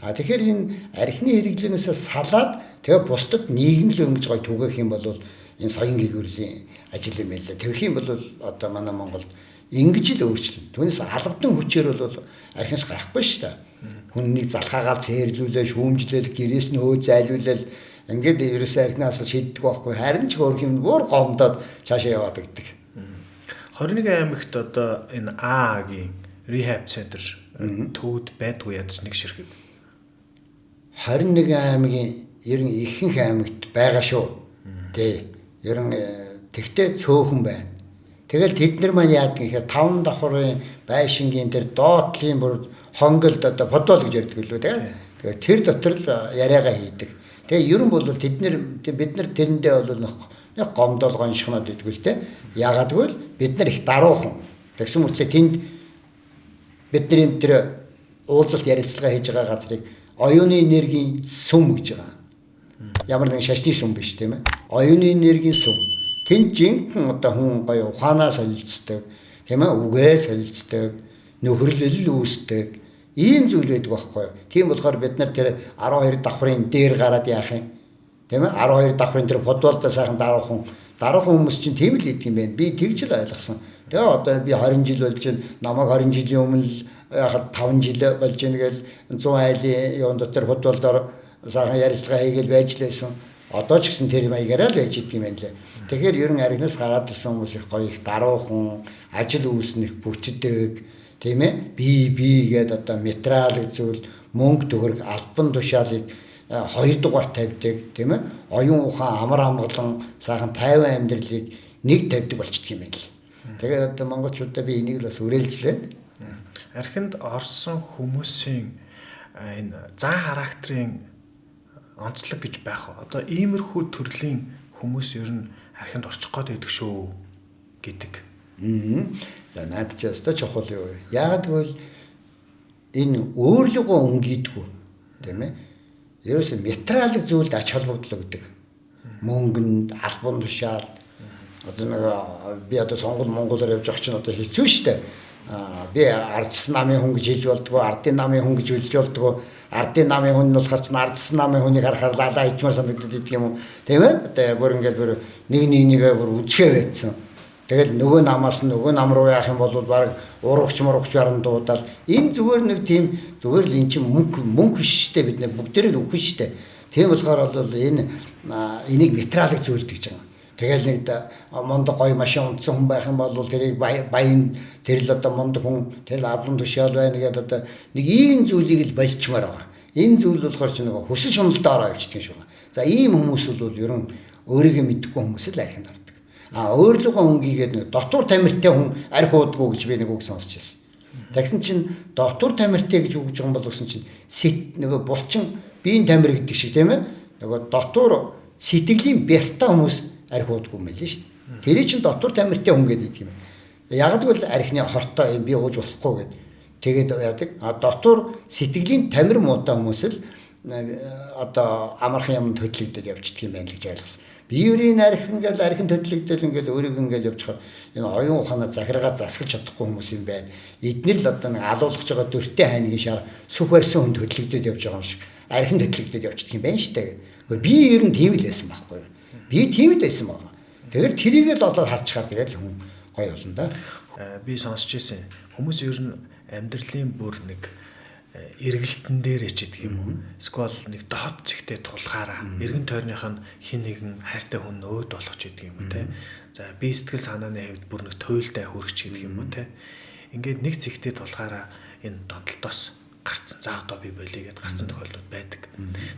А тэгэхээр энэ архины хэрэглээнээс салаад тэгээ бусдад нийгэмлэг ингэж гой түгээх юм бол энэ соён гэгүүрлийн ажил юм байлаа. Тэгэх юм бол одоо манай Монголд ингэж л өөрчлөн. Түүнээс албадан хүчээр бол архинаас гарахгүй шүү дээ. Хүн нэг залхаагаал цээрлүүлээ, шүүмжлээл, гэрээс нь өө зайлуулал ингээд ерөөсөө архинаас шийддэг байхгүй. Харин ч хөөх юм бүр гомдоод цаашаа яваад өгдөг. 21 аймагт одоо энэ АА-гийн rehab center төвд байдгүй ядаж нэг ширхэг. 21 аймгийн ер нь ихэнх аймагт байгаа шүү. Тэ. Ер нь тэгтээ цөөхөн байна. Тэгэл тэд нар маань яадаг гэхээр 5 давхрын байшингийн тэр доотлын бүр хонголд одоо подвол гэж ярьдаг лүү тэгээ. Тэгээ тэр дотор л яриагаа хийдэг. Тэгээ ер нь бол тэд нар бид нар тэрэндээ бол нэг гомдол гоншгонод идэггүй л те. Яагаад гэвэл бид нар их даруухан. Тэгсэн мөртлөө тэнд бидний тэр уулзалт ярилцлага хийж байгаа газрыг оюуны энергийн сүм гэж байгаа. Ямар нэгэн шашны сүм биш тийм ээ. Оюуны энергийн сүм. Тэнд жинхэнэ одоо хүн гоё ухаанаа солилцдог, тийм ээ, үгээ солилцдог, нөхөрлөл үүсдэг ийм зүйл байдаг байхгүй юу. Тийм болохоор бид нар тэр 12 давхрын дээр гараад яах юм? Тийм ээ, 12 давхрын тэр подволдоо сайхан даруухан хүмүүс чинь тийм л идэг юм байна. Би тэгж л ойлгосон. Тэгээ одоо би 20 жил болж байна. Намайг 20 жилийн өмнө л яхад 5 жил болж байна гэл 100 айлын юун дотор подволдоор сайхан ярилцлага хийгээл байж лээсэн. Одоо ч гэсэн тэр маягаараа л байж идэг юм байна лээ. Тэгэхээр ер нь архинаас гараад ирсэн хүмүүс их гоё, их даруухан, ажил үйлснэх бүтдэг, тийм ээ? Би гээд одоо материалын зүйл, мөнгө төгрөг, албан тушаалыг хоёр дугаар тавьдаг, тийм ээ? Оюун ухаан, амар амгалан, сайхан тайван амьдралыг нэг тавьдаг болчдөг юм байна л. Тэгээд одоо монголчуудаа би энийг л бас үрэлжлээ. Архинд орсон хүмүүсийн энэ зан характерын онцлог гэж байх уу? Одоо иймэрхүү төрлийн хүмүүс ер нь архинд орчих гээд байдаг шүү гэдэг. За наад чи өстой чухал юу вэ? Яагаад гэвэл энэ өөрлөгөө өнгийдгүү, тийм ээ? Ерөөсөө материалын зүйлд ач холбогдол өгдөг. Мөнгөнд, албан тушаал. Одоо нэг би одоо сонгол Монголоор явж байгаа чинь одоо хэцүү шттэ. Би ардсан намын хүн гэж хэлж болдгоо, ардын намын хүн гэж хэлж болдгоо. Ардын намын хүн нь болохоор чинь ардсан намын хүнийг харахаар лалаа ичмээр санагдаад идэг юм уу? Тийм ээ? Одоо бүр ингээд бүр нэг нэгээ бүр үзэхээ байцсан. Тэгэл нөгөө намаас нөгөө нам руу яах юм бол баг урагч мурагч баран дуудаал. Энэ зүгээр нэг тийм зүгээр л эн чинь мөнгө биш штэ, бид нэ бүгдээрээ л үгүй штэ. Тийм болохоор бол энэ энийг материалыг зүйлдэг гэж байгаа. Тэгэл нэг мундаг гоё машин унтсан хүн байх юм бол тэрийг баян тэр л одоо мундаг хүн, тэр л авлан тушаал байна гэдэг одоо нэг ийм зүйлийг л болчмаар байгаа. Энэ зүйл болохоор ч нэг хүсэл шуналдаа ороо явчихдаг юм шиг байна. За ийм хүмүүс бол ер нь өөрийгөө мэдэхгүй хүмүүс л архинд ордог. А өөрлөгөө өнгийгээд нэг дотуур тамиртай хүн арх уудгүй гэж би нэг үг сонсч байсан. Тэгсэн чинь дотуур тамиртай гэж үг гэж байгаа юм бол гэсэн чинь сэт нөгөө булчин биеийн тамир гэдэг шиг, тийм ээ? Нөгөө дотуур сэтгэлийн бяртаа хүмүүс арх уудгүй юм байл шүү дээ. Тэрий чинь дотуур тамиртай хүн гэдэг юм. Яг л архины хортой юм би ууж болохгүй гэд. Тэгээд яадаг. А дотуур сэтгэлийн тамир муутай хүмүүс л одоо амархан юмд хөдлөгдөд явчихдаг юм байна л гэж ойлгосон. Би ерийн арх ингээл архин хөдлөгдөл ингээл өөрийг ингээл явчихаар энэ оюун ухаанаа захиргаа засгалж чадахгүй хүмүүс юм байна. Эднэр л одоо нэг алуулах байгаа дөртөө хайнгийн шар сүх барьсан хүнд хөдлөгдөд явж байгаа юм шиг архин хөдлөгдөд явчихдаг юм байна шүү дээ. Гэхдээ би ер нь тийм л байсан байхгүй юу? Би тийм л байсан байгаа. Тэгэхээр тэрийг л олоод харчихаар тэгэл хүн гоё болно да. Би сонсч ирсэн. Хүмүүс ер нь амьдралын бүр нэг эргэлтэн дээр ч гэдэг юм уу. Эсвэл нэг доод зэгтээ тулгаараа эргэн тойрных нь хин нэгэн хайртай хүн өөд болох ч гэдэг юм уу те. За би сэтгэл санааны хувьд бүр нэг туйлдаа хүрэх ч гэдэг юм уу те. Ингээд нэг зэгтээ тулгаараа энэ донтолтоос гарцсан. За одоо би болиё гэд гарцсан тохиолдлууд байдаг.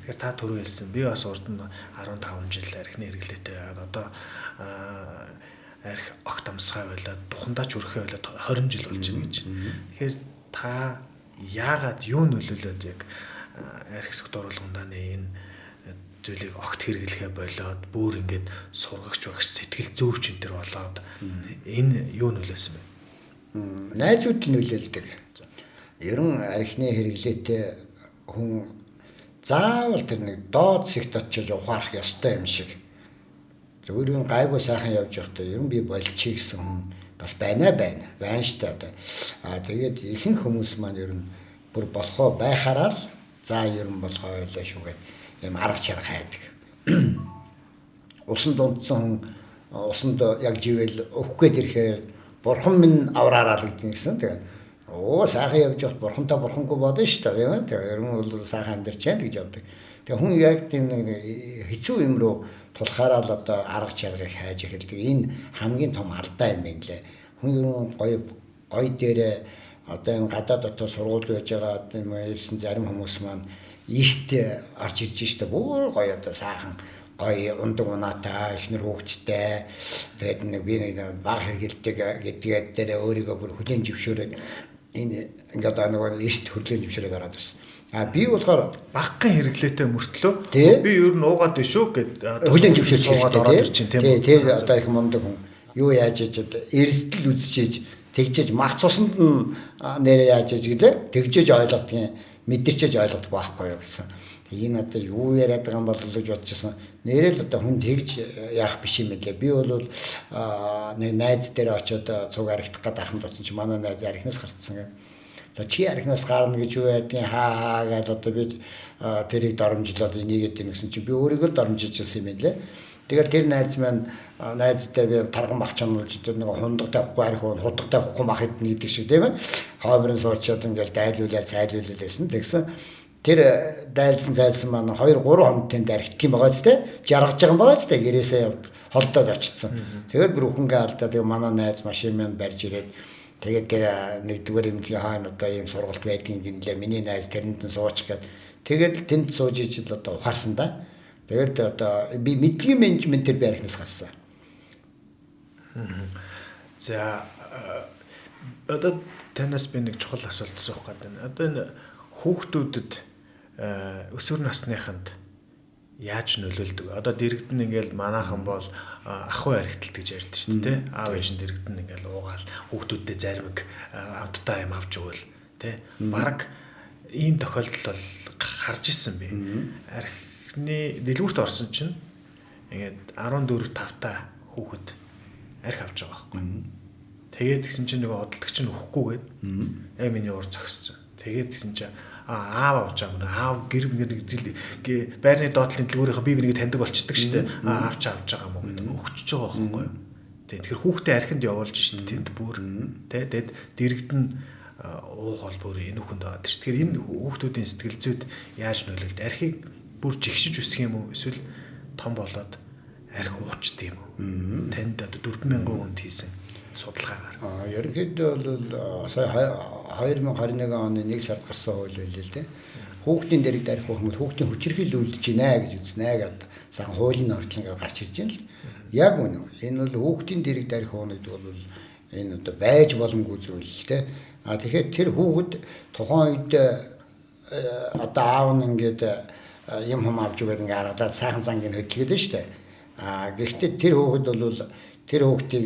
Тэгэхээр та түрүү хэлсэн. Би бас урд нь 15 жил архины хэрэглээтэй байгаад одоо арх огт амсгай байлаа, духандаа ч хүрэхээ байлаа 20 жил болж байна гэж. Тэгэхээр та яагаад юу нөлөөлөөд яг арх согтууруулгындааны энэ зүйлийг огт хэрэглэхээ болоод бүр ингээд сургагч багш сэтгэл зүйч энэ төр болоод энэ юу нөлөөсөн бэ? Найзууд нөлөөлдөг. Ер нь архины хэрэглээтэй хүн заавал тэр нэг доод зэгт очиж ухаарах ёстой юм шиг. Зүгээр юм гайгүй сайхан явж байхдаа ер нь би болчихъя гэсэн хүн бас байна байна. Байна штэ одоо. Аа тэгээд ихэнх хүмүүс маань ер нь бүр болохоо байхаараа л за ер нь болохоо байлаа шүү гэд юм арга чарга хайдаг. Усанд унтсан хүн усанд яг живэл өгөх гээд ирэхээр бурхан минь авраараа л гэдэг гэсэн. Тэгээд оо сайхан явж явах бурхантай бурхангүй бодно шүү дээ, тийм ээ. Тэгээд ер нь бол сайхан амьдарч байна гэж явдаг. Тэгээд хүн яг тийм нэг хэцүү юм руу тулахаараа л одоо арга чаргыг хайж эхэлдэг. Энэ хамгийн том алдаа юм байна лээ. Хүн ер нь гоё гоё дээрээ одоо энэ гадаад дотоо сургууль байж байгаа одоо юм ирсэн зарим хүмүүс маань эрт орж ирж штэ. Бүр гоё одоо сайхан гоё ундаг унаатай, эхнэр хүүхэдтэй. Тэгээд нэг би нэг баг хэрэгэлдэг гэдгээд дээр өөрийгөө бүр хүлээн зөвшөөрөөд энэ ингээд нөгөө эрт хүлээн зөвшөөрөөд ороод ирсэн. А би болохоор багахан хэрэглээтэй мөртлөө би ер нь уугаад байна шүү гэд хүлээн зөвшөөрч суугаад ороод ирчин тийм үү. Тэр одоо их мундаг хүн юу яаж иж эрсдэл үзчихэж тэгжээж мах цуснд нь нэрээ яаж иж гэлээ тэгжээж ойлгодгийн мэдэрчээж ойлгодог байхгүй юу гэсэн. Энэ одоо юу яриад байгаа юм бол гэж бодчихсон. Нэрээ л одоо хүн тэгж яах биш юм байлээ. Би бол нэг найз дээр очиод цуг архитах гээд ахын тоцсон чи манай найз архинаас гарцсан гэдэг. За чи архинаас гарна гэж юу байдгийг хаа хаа гэж одоо би тэрийг доромжлоод энийгээд ийн гэсэн чи би өөрийгөө доромжилж ирсэн юм байлээ. Тэгээд тэр найз маань найзтай би тарган мах чанулж тэр нэг хундаг тавихгүй арх худаг тавихгүй мах идэнэ гэдэг шиг тийм ээ. Хоомрын суучаад ингээл дайлуулаад цайлуулаад байсан. Тэгсэн тэр дайлсан зайлсан маань 2 3 хоног тэнд архитдаг юм байгаа ч тийм жаргаж байгаа юм байгаа ч тийм гэрээсээ явд Холдоод очсон. Тэгээд бүр үхэнгээ алдаа. Тэгээд манай найз машин маань барьж ирээд тэгээд тэр нэгдүгээр эмнэлгийн хаана одоо ийм сургалт байдгийг гинлээ. Миний найз тэрэнд нь суучих гээд тэгээд тэнд сууж ижил одоо ухаарсан да. Тэгээд одоо би мэдлэгийн менежментээр би архинаас гарсан. За одоо танаас би нэг чухал асуулт асуух гээд байна. Одоо энэ хүүхдүүдэд өсвөр насныханд яаж нөлөөлдөг? Одоо дэрэгдэн ингээл манайхан бол ахуй архиталт гэж ярьдэн шүү дээ, тэ? Аав ээж нь дэрэгдэн ингээл уугаал хүүхдүүдэд заримг амттай юм авч өгөөл, тэ? Бараг ийм тохиолдол бол харж исэн би. Архины дэлгүүрт орсон чинь ингээд 14 5 та хүүхэд арх авч байгаа байхгүй. Тэгээд тэгсэн чинь нөгөө одолдогч нь өгөхгүйгээд яг миний уур зогссон. Тэгээд тэгсэн чинь аав авч байгаа юм. Аав гэр ингээд байрны доотлын дэлгүүрийнхээ бие биенийг таньдаг болчдөг шүү дээ. Аав ч авч байгаа юм уу гэдэг өгчөж байгаа байхгүй юу. Тэгэхээр хүүхдээ архинд явуулж шүү дээ тэнд бүр. Тэ тэгэд дэрэгдэн уух бол бүр энүүхэнд байгаа. Тэгэхээр энэ хүүхдүүдийн сэтгэл зүйд яаж нөлөөлд? Архийг бүр жигшиж өсөх юм уу? Эсвэл том болоод арх уучдаг юм уу? Танд одоо 4000 хүнд хийсэн судалгаагаар. Ерөнхийдөө бол сая 2021 оны 1 сард гарсан хууль байлээ л дээ. Хүүхдийн дэрэгд арх уух юм бол хүүхдийн хүчирхийлэл үлдэж байна гэж үзнэ гэдэг сайхан хуулийн орчлон ингээд гарч ирж байна л. Яг үнэ. Энэ бол хүүхдийн дэрэгд арх ууна гэдэг бол энэ одоо байж боломгүй зүйл л дээ. А тэгэхээр тэр хүүхэд тухайн үед одоо аав нь ингээд юм хум авч өгөөд ингээд аргалаад сайхан зангийг хөдөлгөөд нь шүү дээ. А гэхдээ тэр хүүхэд бол тэр хүүхдийг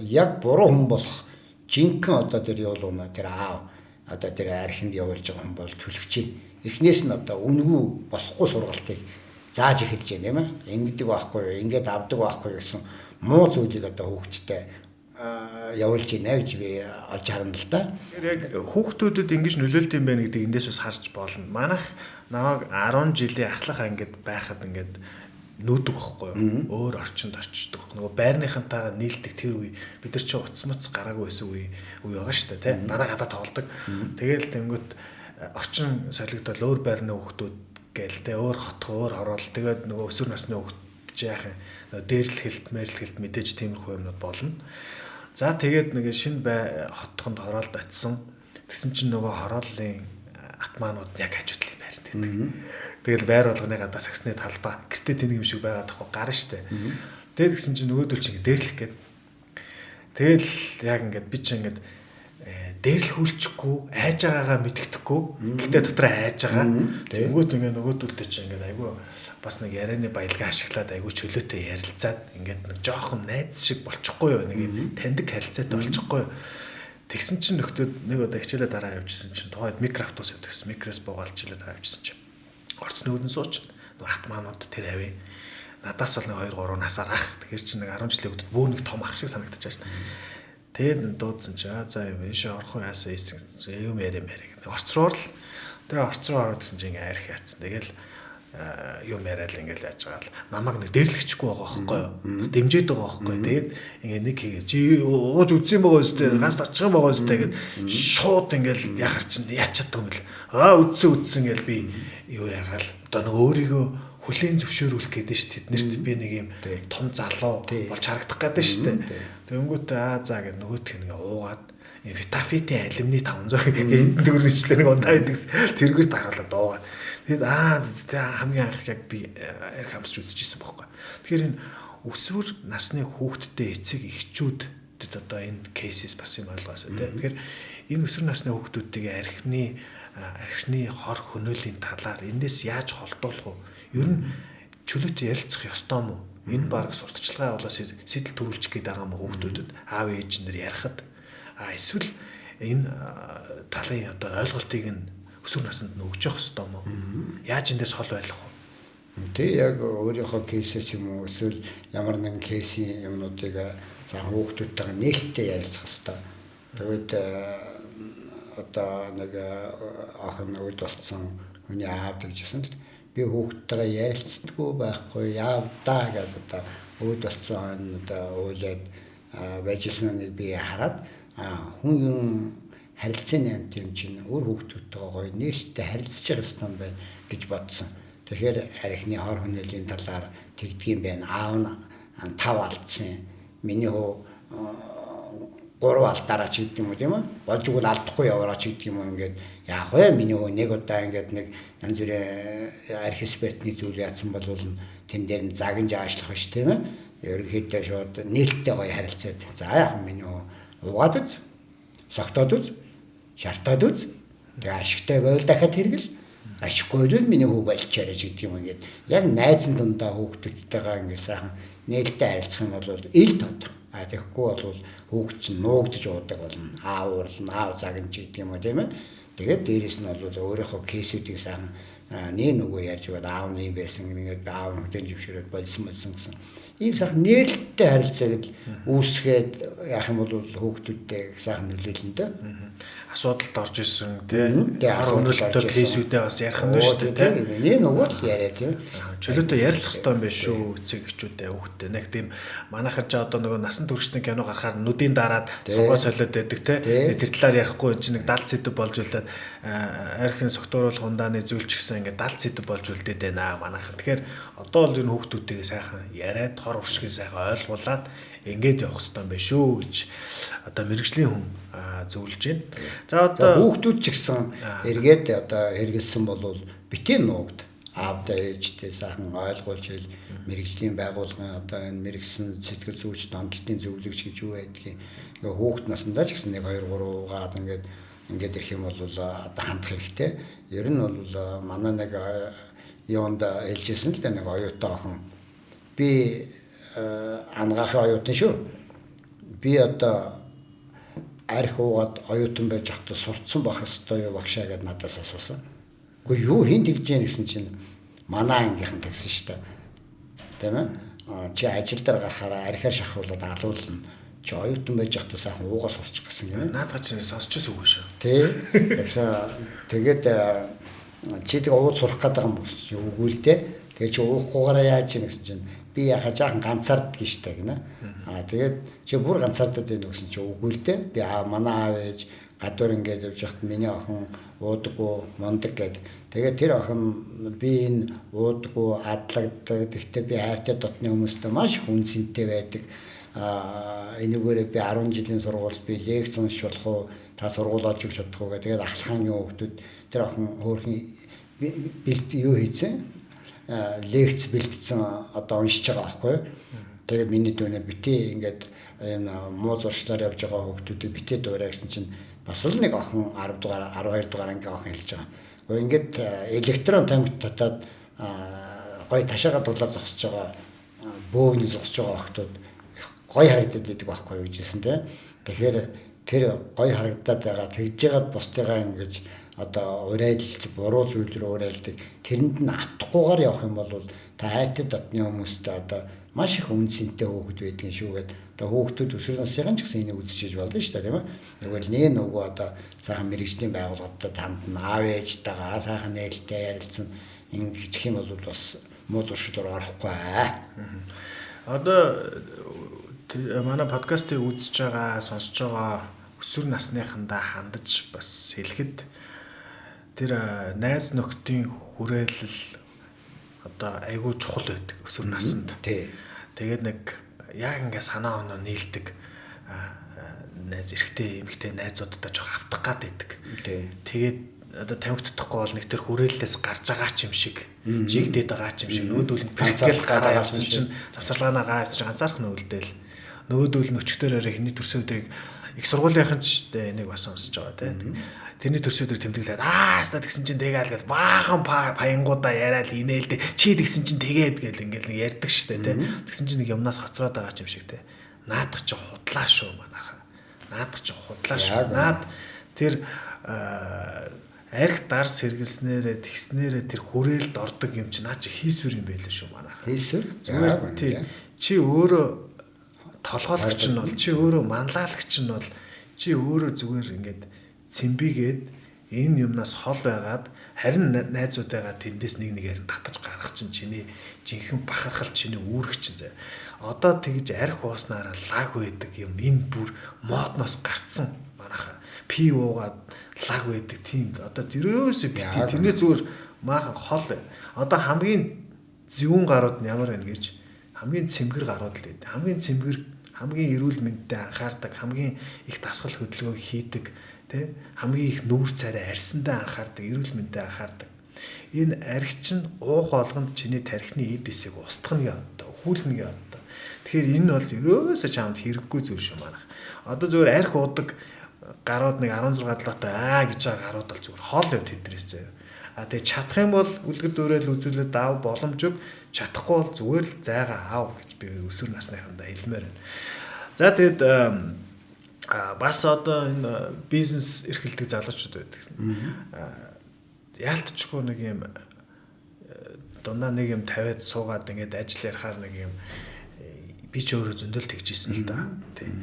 яг буруу хүн болох жинхэнэ одоо тэр юулууна тэр аав одоо тэр архинд явуулж байгаа хүн бол түлхэж байна. Эхнээс нь одоо үнгүй болохгүй сургалтыг зааж эхэлж байна тийм ээ. Ингэдэг байхгүй юу, ингээд авдаг байхгүй юу гэсэн муу зүйлийг одоо хүүхдтэй явуулж байна гэж би олж харна л да. Тэгэхээр яг хүүхдүүдэд ингэж нөлөөлд юм байна гэдэг эндээс бас харж болно. Манайх намайг 10 жилийн ахлах ангид байхад ингээд нүүдэг байхгүй юу? Өөр орчинд очдог. Нөгөө байрныхантайгаа нийлдэг тэр үе бид нар чи утас муц гараагүй байсан үе байгаа шүү дээ, тэ? Дараа гадаа тоглодог. Тэгээл тэнгүүт орчин солигдол өөр байрны хүүхдүүд гээл тэ өөр хотго өөр хороол тэгээд нөгөө өсвөр насны хүүхд чи яах юм? Нөгөө дээрлэхэлт, мэрлэхэлт мэдээж тиймэрхүү юмнууд болно. За тэгээд нэг шинэ бай хотхонд хороолд очисон. Тэгсэн чинь нөгөө хорооллын атмаанууд яг хажуудлын байранд байдаг. Тэгэл байр болгоны гадаа саксны талбай гэртээ тэнэг юм шиг байгаа тохоо гарна штэ. Тэгээд тэгсэн чинь нөгөөдөл чинь ингэ дээрлэх гээд. Тэгэл яг ингээд би чинь ингээд дээрлэхүүлчихгүй айж байгаагаа мэддэхгүй. Гэтэ дотроо айж байгаа. Тэнгүүт ингээ нөгөөдөлтэй чинь ингээд айгүй бас нэг ярианы баялгаа ашиглаад айгүй чөлөөтэй ярилцаад ингээд нэг жоохон найз шиг болчихгүй юу? Нэг юм таньдаг харилцаатай болчихгүй юу? Тэгсэн чинь нөхдүүд нэг удаа хичээлээ дараа явжсэн чинь тухайд микроавтобус явдаг гэсэн. Микроос буугаал хичээлээ дараа явжсэн чинь орцны үүдэн сууч. Нөгөө хатмаанууд тэр авээ. Надаас бол нэг 2 3 насаар ах. Тэгэхээр чинь нэг 10 жилийн хүүхдүүд бүр нэг том ах шиг санагдчихаж. Тэгээд дуудсан чи аа за юм ийшээ орох уу яасан ийсэн юм яриа яриа гэх. Орц руу л тэр орц руу ороод гэсэн чинь ингээ арх яатсан. Тэгэл юм яриад ингээл яаж байгаа л намайг нэг дээрлэхчихгүй байгаа байхгүй юу? Дэмжиж байгаа байхгүй юу? Тэгээд ингээ нэг хийгээ чи ууж үзсэн байгаа үстэй ганц очих юм байгаа үстэй гэд шууд ингээл яхар чинь яач чаддаг юм бэл. Аа үдсэн ингээл би юу ягаал одоо нэг өөрийгөө хүлээн зөвшөөрүүлэх гэдэг шүү дээ. Тэднэрт би нэг юм том залуу болж харагдах гэдэг шүү дээ. Тэнгүүт аа за гэд нөгөөх нь ингээ уугаад Витафитийн алюминий 500 хэдэн төгрөгчлээ нэг удаа байдагс тэргээр даруулаад уугаад. Тэгэд аа зэ хамгийн анх яг би арх хамсч үзчихсэн байхгүй. Тэгэхээр энэ өсвөр насны хүүхдтэй эцэг эхчүүдэд одоо энэ кейсээс бас юм ойлгоосоо тий. Тэгэхээр энэ өсвөр насны хүүхдүүдтэйг архины хор хөнөөлийн талаар энэс яаж холдуулах вэ? Ер нь чөлөөтэй ярилцах ёстой юм уу? Энэ баг сурталчилгаа болоо сэтэл төрүүлчих гээд байгаа юм хүүхдүүдэд аав ээж нар ярихад эсвэл энэ талын одоо ойлголтыг нь өсвөр наснд нь өгч явах ёстой юм уу? Яаж эндээс хол байх вэ? Тэг яг өөрийнхөө кейсээс юм уу эсвэл ямар нэгэн кейсийн юмнуудыг сайхан хүүхдүүдтэйгээ нээлттэй ярилцах ёстой. Тэгээд одоо нэг охин өөд болцсон хүний аав гэжсэн л би хүүхдтэйгээ ярилцдаггүй байхгүй яав даа гэдээ одоо өөд болцсон хойно одоо уулаад байжсэн нэг би хараад хүн юм харилцааны амт юм чинь өөр хүүхдүүдтэйгээ гоё нээлттэй харилцаж байгаа ёстой юм байна гэж бодсон. Тэгэхээр архины хор хөнөөлийн талаар тэгдэг юм байна. Аав нь 5 алдсан. Миний хөө 3 алдаараа ч гэдэг юм уу тийм үү? Болж игэл алдахгүй яваараа ч гэдэг юм уу ингээд яах вэ? Миний хөө нэг удаа ингээд нэг янз бүрийн арх экспертний зүйл яатсан бол тэн дээр нь загнаж аашлах биш тийм ээ. Ерөнхийдөө шууд нээлттэй гоё харилцаад за яах вэ миний хөө угаад үз, согтоод үз, шартаад үз. Тэгээ ашигтай байвал дахиад хэрэгэл, ашиггүй байвал миний хүү болчаарай ч гэдэг юм ингээд яг найзан дундаа хүүхдүүдтэйгээ ингээд сайхан нээлттэй харилцах юм бол ил тод. А тэгэхгүй бол хүүхд чинь нуугдж уудаг болно. Аав уурлна, аав загнаж гэдэг юм уу тийм ээ. Тэгээд дээрэс нь бол өөрийнхөө кейсүүдийг сайхан нэг нөгөө ярьж өгөөд аав нь юм байсан ингээд аав нь хөдөн жившрээд болсон гэсэн. Ийм сайхан нээлттэй харилцааг үүсгээд яах юм бол хүүхдүүдтэй сайхан нөлөөлнө дөө. Асуудалд орж исэн тий. Хар өнөлтөө кейсүүдээ бас ярих нь шүү дээ тий. Нэг нөгөө л яриа тийм. Чөлөөтэй ярилцах хэрэгтэй юм байна шүү эцэг эхчүүдээ хүүхдтэй. Нэг тийм манайхан ч одоо нөгөө насан туршидын кино гарахаар нүдийн дараад сугаа солиод байдаг тий. Тэр талаар ярихгүй энэ чинь нэг далд сэдв болж үлдээд архин согтууруулах ундааны зүйл ч гэсэн ингээд далд сэдв болж үлдээд байна манайхан. Тэгэхээр одоо бол энэ хүүхдүүдтэйгээ сайхан яриад хор уршгийг сайхан ойлгуулад ингээд явах хэрэгтэй юм байна шүү гэж одоо мэрэгжлийн хүн зөвлөж байна. За одоо хүүхдүүд ч гэсэн эргээд одоо хэрэгэлсэн бол битгий нуугд аавдаа ээжтэй сайхан ойлгуулж хэл мэрэгжлийн байгууллагын одоо энэ мэрэгсэн сэтгэл зүйч донтолтын зөвлөгч гэж юу байдгийг ингээ хүүхд насандаа ч гэсэн 1 2 3 угаад ингээд ирэх юм бол одоо хандах хэрэгтэй. Ер нь бол манай нэг юунд хэлжсэн л да нэг оюутан охин би ангаахын оюутан шүү. Би одоо арх уугаад оюутан байж байхдаа сурцсан байх ёстой юу багшаа гэд надаас асуусан. Үгүй юу хэн тэгж яах гэсэн чинь манай ангийнхан тэгсэн шүү дээ. Тийм ээ? Чи ажил дээр гарахаараа архиар шахуулаад алуулна. Чи оюутан байж байхдаа сайхан уугаа сурчих гэсэн гинэ. Наадах чинь сонсч байсан үг шүү. Тий. Тэгсэн тэгээд чи тэг ууд сурах гэдэг юм чи үгүй л дээ. Тэгээ чи уухгүйгаараа яаж юм гэсэн чинь би яхаа жаахан ганцаарддаг штэ гинэ. Аа тэгээд чи бүр ганцаардаад байна гэсэн чи үгүй л дээ. Би манай аав ээж гадуур ингээд явж байхад миний охин уудаггүй мундаг гэд. Тэгээд тэр охин би энэ уудаггүй адлагддаг. Гэхдээ би хайртай дотны хүмүүстэй маш их үн цэнтэй байдаг. Аа энүүгээрээ би 10 жилийн сургуульд би лекц унших болох уу? Та сургууль олж өгч чадах уу гэх. Тэгээд ахлахангийн хүүхдүүд тэр охин хөөрхөн бэлт юу хийцэн? Лекц бэлтсэн одоо уншиж байгаа байхгүй юу. Тэгээд миний дүүнээ бити ингээд энэ муу зуршлаар явж байгаа хүүхдүүдийг битээ дуурай гэсэн чинь бас л нэг охин 10 дугаар 12 дугаар ангийн охин хэлж байгаа. Гэхдээ ингээд электрон тамхи татаад гой ташаага дулаа зогсож байгаа бөөгний зогсож байгаа охтууд гой харагдаад байдаг байхгүй юу гэжсэн те. Тэгэхээр тэр гой харагдаад байгаа тэгж жагаад бусдыгаа ингэж одоо урайлж буруу зүйл рүү урайлдаг тэрэнд нь автахгүйгээр явах юм бол та хайртай дотны хүмүүстэй одоо маш их үн цэнтэй хүүхэд байдгийн шүү гэд одоо хүүхдүүд өсвөр насныхан ч гэсэн энийг үзчихэж болно шүү дээ тийм ээ. Тэгвэл нэг нөгөө одоо сайхан мэрэгжлийн байгууллагуудад хандна аав ээжтэйгээ сайхан нээлттэй ярилцсан ингэх юм бол бас муу зуршил руу орохгүй. Одоо манай подкастыг үзэж байгаа, сонсож байгаа өсвөр насныхандаа хандаж бас хэлэхэд тэр найз нөхдийн хүрээлэл одоо айгүй чухал байдаг өсвөр наснд. Тий. Тэгээд нэг яг ингээ санаа оноо нийлдэг найз эрэгтэй эмэгтэй найзуудтай жоох автах гад байдаг. Тий. Тэгээд одоо тамхи татахгүй бол нэг тэр хүрээллээс гарч байгаа ч юм шиг жигдээд байгаа ч юм шиг нүүдүүл нь ганцаарл гараа явцсан чинь завсарлагаанаа гараа явцсан чинь ганцаарх нь үлдээл нөөдүүл нь өчгдөр орой хиний төрсөн өдрийг их сургуулийнхан ч энийг бас сонсож байгаа тийм. Тэрний төрсөн өдөр тэмдэглээд ааста тэгсэн чинь тэгээл гэл баахан паянгуудаа яриад инээлдэ чи тэгсэн чинь тэгээд гэл ингээл нэг ярьдаг штэ тийм. Тэгсэн чинь нэг юмнаас хоцроод байгаа ч юм шиг тийм. Наадах чи худлаа шүү манайхаа. Наадах чи худлаа шүү. Наад тэр арх дарс хэрэгэлснээрээ тэгснээрээ тэр хүрээлд ордог юм чи наа чи хийсвэр юм байлээ шүү манайхаа. Хийсвэр? Зүгээр тий. Чи өөрөө толгойлогч нь бол чи өөрөө манлайлагч нь бол чи өөрөө зүгээр ингээд цэмбигээд энэ юмнаас хол байгаад харин найзуудаагаа тэндээс нэг нэгээр нь татаж гаргах чинь чиний жинхэнэ бахархал чиний үүрэг чинь зэ. Одоо тэгж арх ууснаараа лаг байдаг юм энэ бүр модноос гарцсан манайхаа. Пи уугаад лаг байдаг тийм одоо тэрөөсөө бити тэрнээс зүгээр maaхан хол. Одоо хамгийн зөвүүн гарууд нь ямар байна гэж Хамгийн цэмгэр гарууд л байдаг. Хамгийн цэмгэр, хамгийн эрүүл мэндэд анхаардаг, хамгийн их дасгал хөдөлгөөн хийдэг, тэ? Хамгийн их нүүр царай арьсандаа анхаардаг, эрүүл мэндэд анхаардаг. Энэ арх чинь уух болгонд чиний тархины эд эсийг устгах нь одоо, өхүүлнэ гэ одоо. Тэгэхээр энэ бол ерөөсөө чамд хэрэггүй зүйл шүү манайх. Одоо зүгээр арх уудаг гарууд нэг 16 7-тай аа гэж байгаа гарууд бол зүгээр хоол явд тэдрээс заяа. А тэгээ чадах юм бол үлгэр дуурайл үзүүлээд аав боломж өг, чадахгүй бол зүгээр л зайгаа аав гэж би өсвөр насныхандаа хэлмээр байна. За тэгэд бас одоо энэ бизнес эрхэлдэг залуучууд байдаг. Яалтчгүй нэг юм дундаа нэг юм тавиад суугаад ингээд ажил ярихаар нэг юм би ч өөрөө зөндөл тэгжсэн л да. Тий.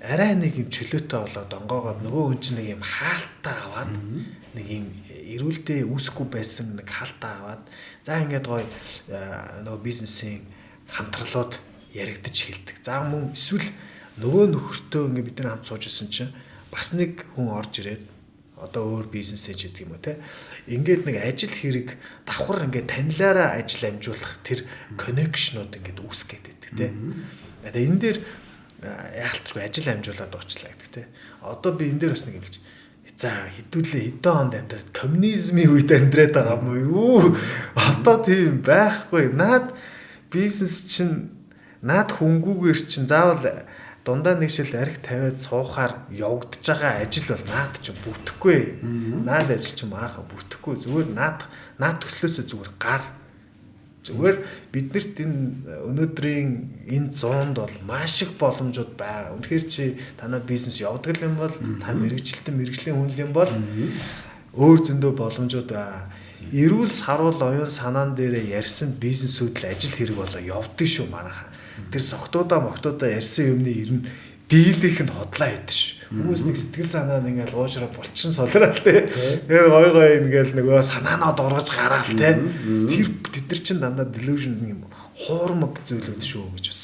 Арай нэг юм чөлөөтэй болоод онгоогоод нөгөө хүн чинь нэг юм хаалтаа аваад нэг юм эрүүлдэ үүсэхгүй байсан нэг хаалтаа аваад за ингээд гоё нөгөө бизнесийн хамтралууд яригдаж эхэлдэг. За мөн эсвэл нөгөө нөхөртөө ингээд бид нар хамт сууж исэн чинь бас нэг хүн орж ирээд одоо өөр бизнес хийж гэдэг юм уу те. Ингээд нэг ажил хэрэг давхар ингээд танилаараа ажил амжуулах тэр коннекшнууд ингээд үүсгэх гээд байдаг те. Тэгээ энэ дээр яалтчгүй ажил амжуулаад уучлаа гэдэг те. Одоо би энэ дээр бас нэг юм хэлж. За хэдүүлээ хэдэн онд амьдраад коммунизмын үед амьдраад байгаа юм уу? Одоо тийм байхгүй. Наад бизнес чинь наад хөнгүүгээр чинь заавал дундаа нэг шил арх тавиад суухаар явагдаж байгаа ажил бол наад чинь бүтэхгүй. Наад ажил чинь мааха бүтэхгүй. Зүгээр наад төслөөсөө зүгээр гар. Зүгээр биднэрт энэ өнөөдрийн энэ зуунд бол маш их боломжууд байгаа. Үнэхээр чи танай бизнес явдаг юм бол та мэрэгчлэн мэрэгжлийн хүн юм бол өөр зөндөө боломжууд байгаа. Эрүүл саруул оюун санаан дээрээ ярьсан бизнесүүд л ажил хэрэг болоо явдаг шүү манайхаа. Тэр согтуудаа могтуудаа ярьсан юмны ер нь дийлийнх нь хотлаа байдаг шүү. Хүмүүс нэг сэтгэл санаа нь ингээл уушраа булчин солиорол те. Тэгээ гой гой ингээл нөгөө санаанаа дургаж гараал те. Тэр тэд нар чинь дандаа delusion юм хуурмаг зүйлүүд шүү гэж бас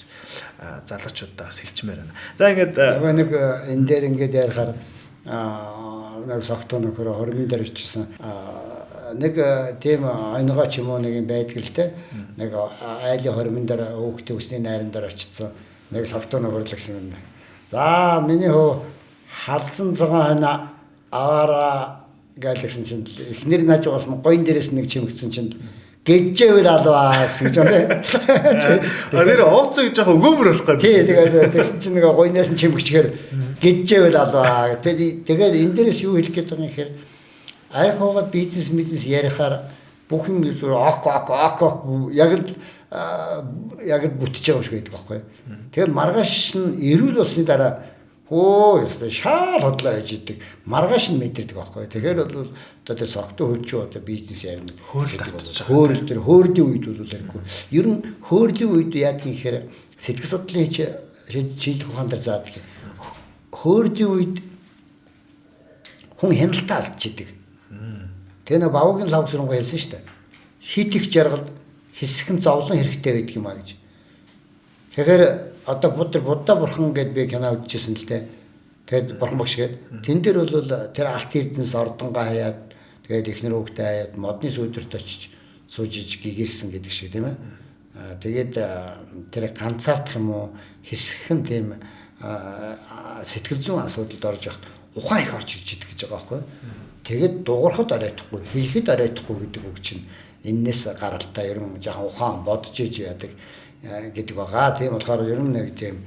залуучуудаа бас хэлчмээр байна. За ингээд нөгөө нэг энэ дээр ингээд ярихаар нэг согтуу нөхөр хормын дээр очижсэн нэг тийм онгоо ч юм уу нэг юм байдаг л те. Нэг айлын хормын дээр хөөхтэй өсний найран дээр очижсэн нэг согтуу нөхөр л гэсэн юм. За миний хөө халзан цагаан хойно аваараа гэлсэн чинь эхнэр нааж байгаас нь гоён дээрээс нэг чимэгдсэн чинь гэжээвэл алваа гэсэн гэж байна. А нэр ууцсан гэж яхаа өгөөмөр болох гэдэг. Тий, тэгээд тэгсэн чинь нэг гоёнаас нь чимэгчгээр гэжээвэл алваа. Тэгээд энэ дээрээс юу хэлэх гээд байгаа юм гэхээр арх уугаад бизнес ярихаар бүх юм зүгээр ок ок ок яг л бүтэж байгаа юм шиг байдаг байхгүй. Тэгэхээр маргааш нь эрүүл болсны дараа хөө ёстой шаал хотлоо хийж идэг. Маргааш нь мэдэрдэг байхгүй. Тэгэхээр бол одоо тэр согтуу хөлчөө одоо бизнес ярина. Хөөрөл татчих. Хөөрөл тэр хөөрлийн үед бол ярихгүй. Ер нь хөөрлийн үед яадаг юм гэхээр сэтгэл судлалын шийдлэх ухаан дээр заадаг. Хөөрлийн үед хүн хяналтаа алдчихдаг. Тэгээ нэг бавуугийн лав сүрэнгөө хэлсэн шүү дээ. Хит их жаргалд хэсэгэн зовлон хэрэгтэй байдаг юм а гэж. Тэгэхээр одоо Будда бурхан гэд би кино үзчихсэн л дээ. Тэгээд бурхан багш гээд тэн дээр бол тэр алт эрдэнэс ордонгаа хаяад тэгээд эхнэр хүүхдээ хаяад модны сүйдэрт очиж сууж иж гэгэрсэн гэдэг шиг тийм ээ. Тэгээд тэр ганцаардах юм уу хэсэгэн тийм сэтгэл зүйн асуудалд орж явахад ухаан их орж ирж идэг гэж байгаа байхгүй. Тэгээд дуурахад оройтхгүй, хэлэхэд оройтхгүй гэдэг үг чинь эннээс гаралтай ер нь жоохон ухаан бодож иж яадаг гэдэг байгаа. Тийм болохоор ер нь нэг тийм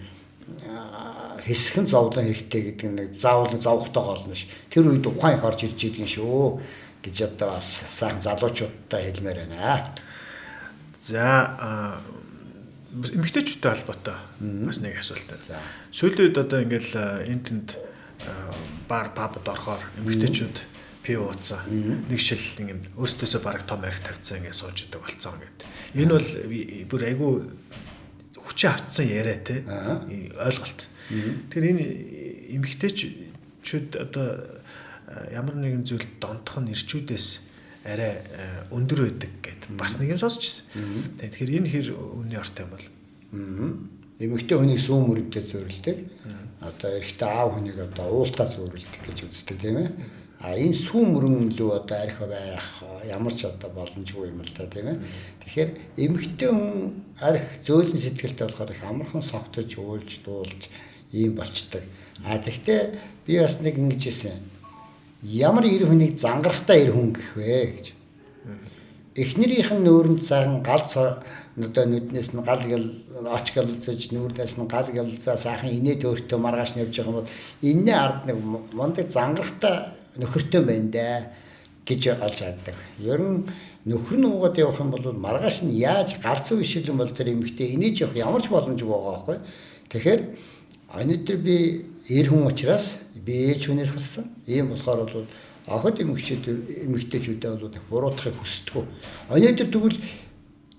хэсхэн зовлон хэрэгтэй гэдэг нэг заавал зовхтой гол нь биш. Тэр үед ухаан их орж ирж идэгэн шүү гэж одоо бас сайхан залуучуудтай хэлмээр байна. За эмэгтэйчүүдтэй холбоотой бас нэг асуулт байна. Сүүлийн үед одоо ингээл энэ тэнд бар пабд орохоор эмэгтэйчүүд пив ууцсан. Нэг шил ингээм өөрсдөөсөө бараг том арх тавьсан ингээд сууж идэг болцсон гэдэг. Энэ бол бүр айгүй хүчээ автсан яриа те ойлголт. Тэгэхээр энэ эмэгтэйчүүд одоо ямар нэгэн зүйл донтох нь эрчүүдээс арай өндөр байдаг гэд бас нэг юм сонсч ирсэн. Тэгэхээр энэ хэр үнний ортой юм бол? Эмэгтэй хүнийг сүүн мөрөдөө зөөрөлдөг. Одоо эрэгтэй аав хүнийг одоо уултаа зөөрөлдөг гэж үздэг тийм ээ. А энэ сүү мөрөн лүү одоо арх байх ямар ч одоо боломжгүй юм л да, тийм ээ. Тэгэхээр эмэгтэй хүн арх зөөлөн сэтгэлтэй болохоор их амархан согтож, уйлж, дуулж ийм болчдөг. А тэгтээ би бас нэг ингэж хэлсэн. Ямар эр хүнийг зангарахтай эр хүн гэх вэ гэж. Эхнэрийнх нь нүүрэнд сайхан гал одоо нүднээс нь гал оч галзаж, нүүрнээс нь гал галзаа сайхан инээ төөртөө маргааш нь явж байгаа юм бол энэний ард нэг мундаг зангарахтай нөхөртэй байна да гэж олж хардаг. Ер нь нөхөр нь уугаад явах юм бол маргааш нь яаж галзуу ишил юм бол тэр эмэгтэй инээж явах ямар ч боломжгүй байгаа байхгүй. Тэгэхээр өнөөдөр би эр хүн учраас би ээж хүнээс гарсан. Ийм болохоор бол охид эмэгтэйчүүдээ бол их буруутахыг хүсдэггүй. Өнөөдөр тэгвэл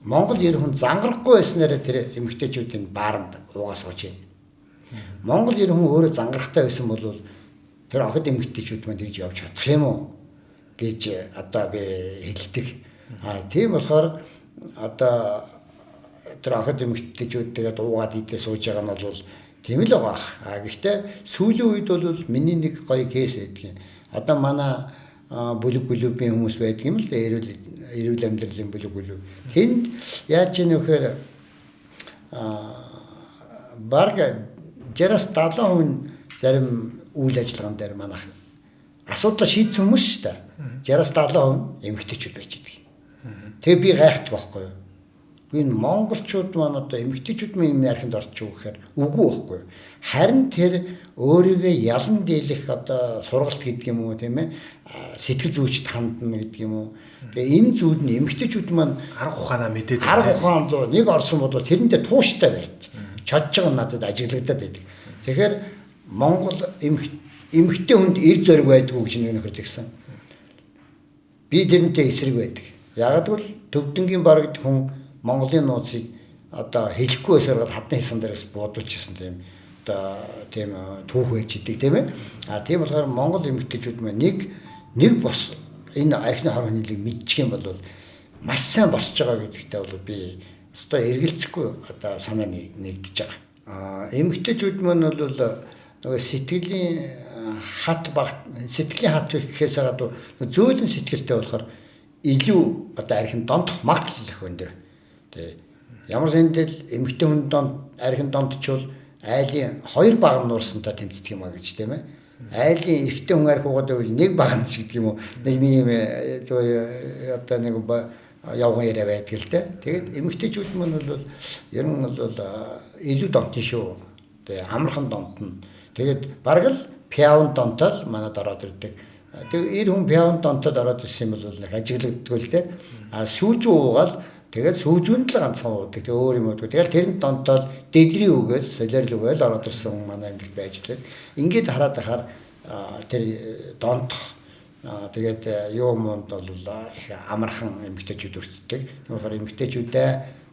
Монгол эр хүн зангарахгүй байснараа тэр эмэгтэйчүүдийн бааранд уугаа сууж байна. Монгол эр хүн өөрөө зангарахтай байсан бол тэр охид эмэгтэйчүүд маань тэгж явж чадах юм уу гэж одоо би хэлдэг. А тийм болохоор одоо тэр охид эмэгтэйчүүд тэгээд уугаад идээ сууж байгаа нь бол тийм л байгаа. А гэхдээ сүүлийн үед бол миний нэг гоё кейс байдаг юм. Одоо манай бүлэг клубын хүмүүс байдаг юм л да, эрүүл амьдралын бүлэг клуб. Тэнд яаж ийм вэхээр бараг 60-аас 70% зарим үйл ажиллагаан дээр манайх асуудал шийдсэн хүмүүс шүү дээ. 60-аас 70% эмэгтэйчүүд байж байдаг. Тэгээ би гайхдаг байхгүй юу? Энэ монголчууд маань одоо эмэгтэйчүүд маань юм архинд орчих уу гэхээр үгүй байхгүй юу? Харин тэр өөрийгөө ялан дийлэх одоо сургалт гэдэг юм уу, тийм ээ, сэтгэл зүйчд хандна гэдэг юм уу. Тэгээ энэ зүйл нь эмэгтэйчүүд маань арга ухаанаа мэдээд арга ухаан руу нэг орсон бол тэрэндээ тууштай байж чадж байгаа нь надад ажиглагдаад байдаг. Тэгэхээр Монгол эмэгтэй хүнд эр зориг байдгүй гэж нэг нөхөр тэгсэн. Би тэрнтэй эсрэг байдаг. Яг гэвэл төвдөнгийн бар гэдэг хүн Монголын нууцыг одоо хэлэхгүй байсаар хадны хэлсэн дээрээс буудуулчихсан тийм одоо тийм түүх байж идэг, тийм ээ. А тийм болохоор Монгол эмэгтэйчүүд маань нэг бос энэ архины хор хөнөөлийг мэдчих юм бол маш сайн босч байгаа гэдэгтээ бол би өстой эргэлзэхгүй одоо санаа нэгдэж байгаа. А эмэгтэйчүүд маань бол нөгөө сэтгэлийн хат баг сэтгэлийн хат гэхээс гадуу зөөлөн сэтгэлтэй болохоор илүү одоо архин донтох магадлал их өндөр. Тэ. Ямар сэндэл эмэгтэй хүн донд архин донтчвол айлын хоёр баг нуурсантай тэнцдэг юм а гэж, тийм ээ. Айлын эрэгтэй хүн арх уугаад байвал нэг баг нь ч гэдэг юм уу. Нэг юм зөв одоо нэг явган яриа байдаг л дээ. Тэгээд эмэгтэйчүүд маань бол ер нь бол илүү донтно шүү. Тэгээ амархан донтно. Тэгээд бараг л пиавн донтол манад ороод ирдэг. Тэгээ эр хүн пиавн донтод ороод ирсэн юм бол нэг ажиглагддаггүй л дээ. А сүүжүү уугаал тэгээд сүүжүүнд л ганцхан уудаг. Тэгээ өөр юм уудаг. Тэгэл тэрэнд донтол дэлрийн үгээл солиорл үгээл ороод ирсэн хүн манай амьдарч байж лээ. Ингээд хараад байхаар тэр донтох тэгээд юу муунд бол их амархан эмэгтэйчүүд өртдөг. Тийм болохоор эмэгтэйчүүдээ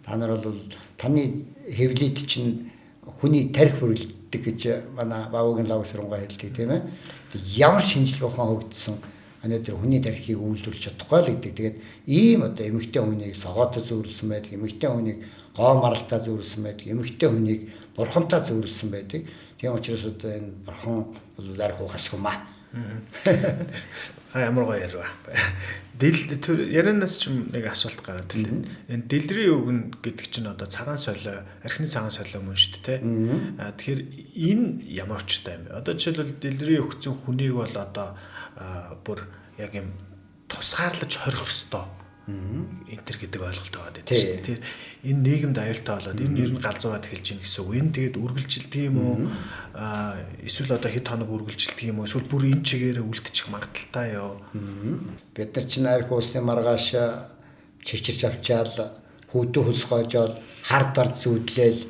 та нар бол таны хэвлийд чинь хүний тарих бүрэлддэг гэж манай Бавуугийн лав сэрэнгаа хэлдэг, тийм ээ. Ямар шинжлэх ухаан хөгжсөн өнөөдөр хүний тархийг үйлдвэрлэж чадахгүй л гэдэг. Тэгээд ийм одоо эмэгтэй хүнийг согоотой зүйрлсэн байдаг, эмэгтэй хүнийг гоо маралтай зүйрлсэн байдаг, эмэгтэй хүнийг бурхантай зүйрлсэн байдаг. Тийм учраас одоо энэ бурхан бол арх уухас юм аа. А ямар гоё ярив. Дэл ярианаас ч нэг асуулт гараад ирлээ. Энэ дэлрийн өгнө гэдэг чинь одоо цагаан солио, архины цагаан солио мөн шүү дээ, тэ. А тэгэхээр энэ ямар учиртай юм бэ? Одоо жишээлбэл дэлрийн өгсөн хүнийг бол одоо бүр яг юм тусгаарлаж хорих ёстой энтер гэдэг ойлголт байгаа гэдэг шүү дээ. Тэр энэ нийгэмд аюултай болоод энэ ер нь галзуураад эхэлж байна гэсэн үг. Энэ тэгээд үргэлжилдэг юм уу? Эсвэл одоо хэд хоног үргэлжилдэг юм уу? Эсвэл бүр энэ чигээрээ үлдчих магадaltaй юу? Бид нар чинь арх уусны маргааш чичирч авчаал хүүдэн хөлс гоожоол хар дар зүүдлээл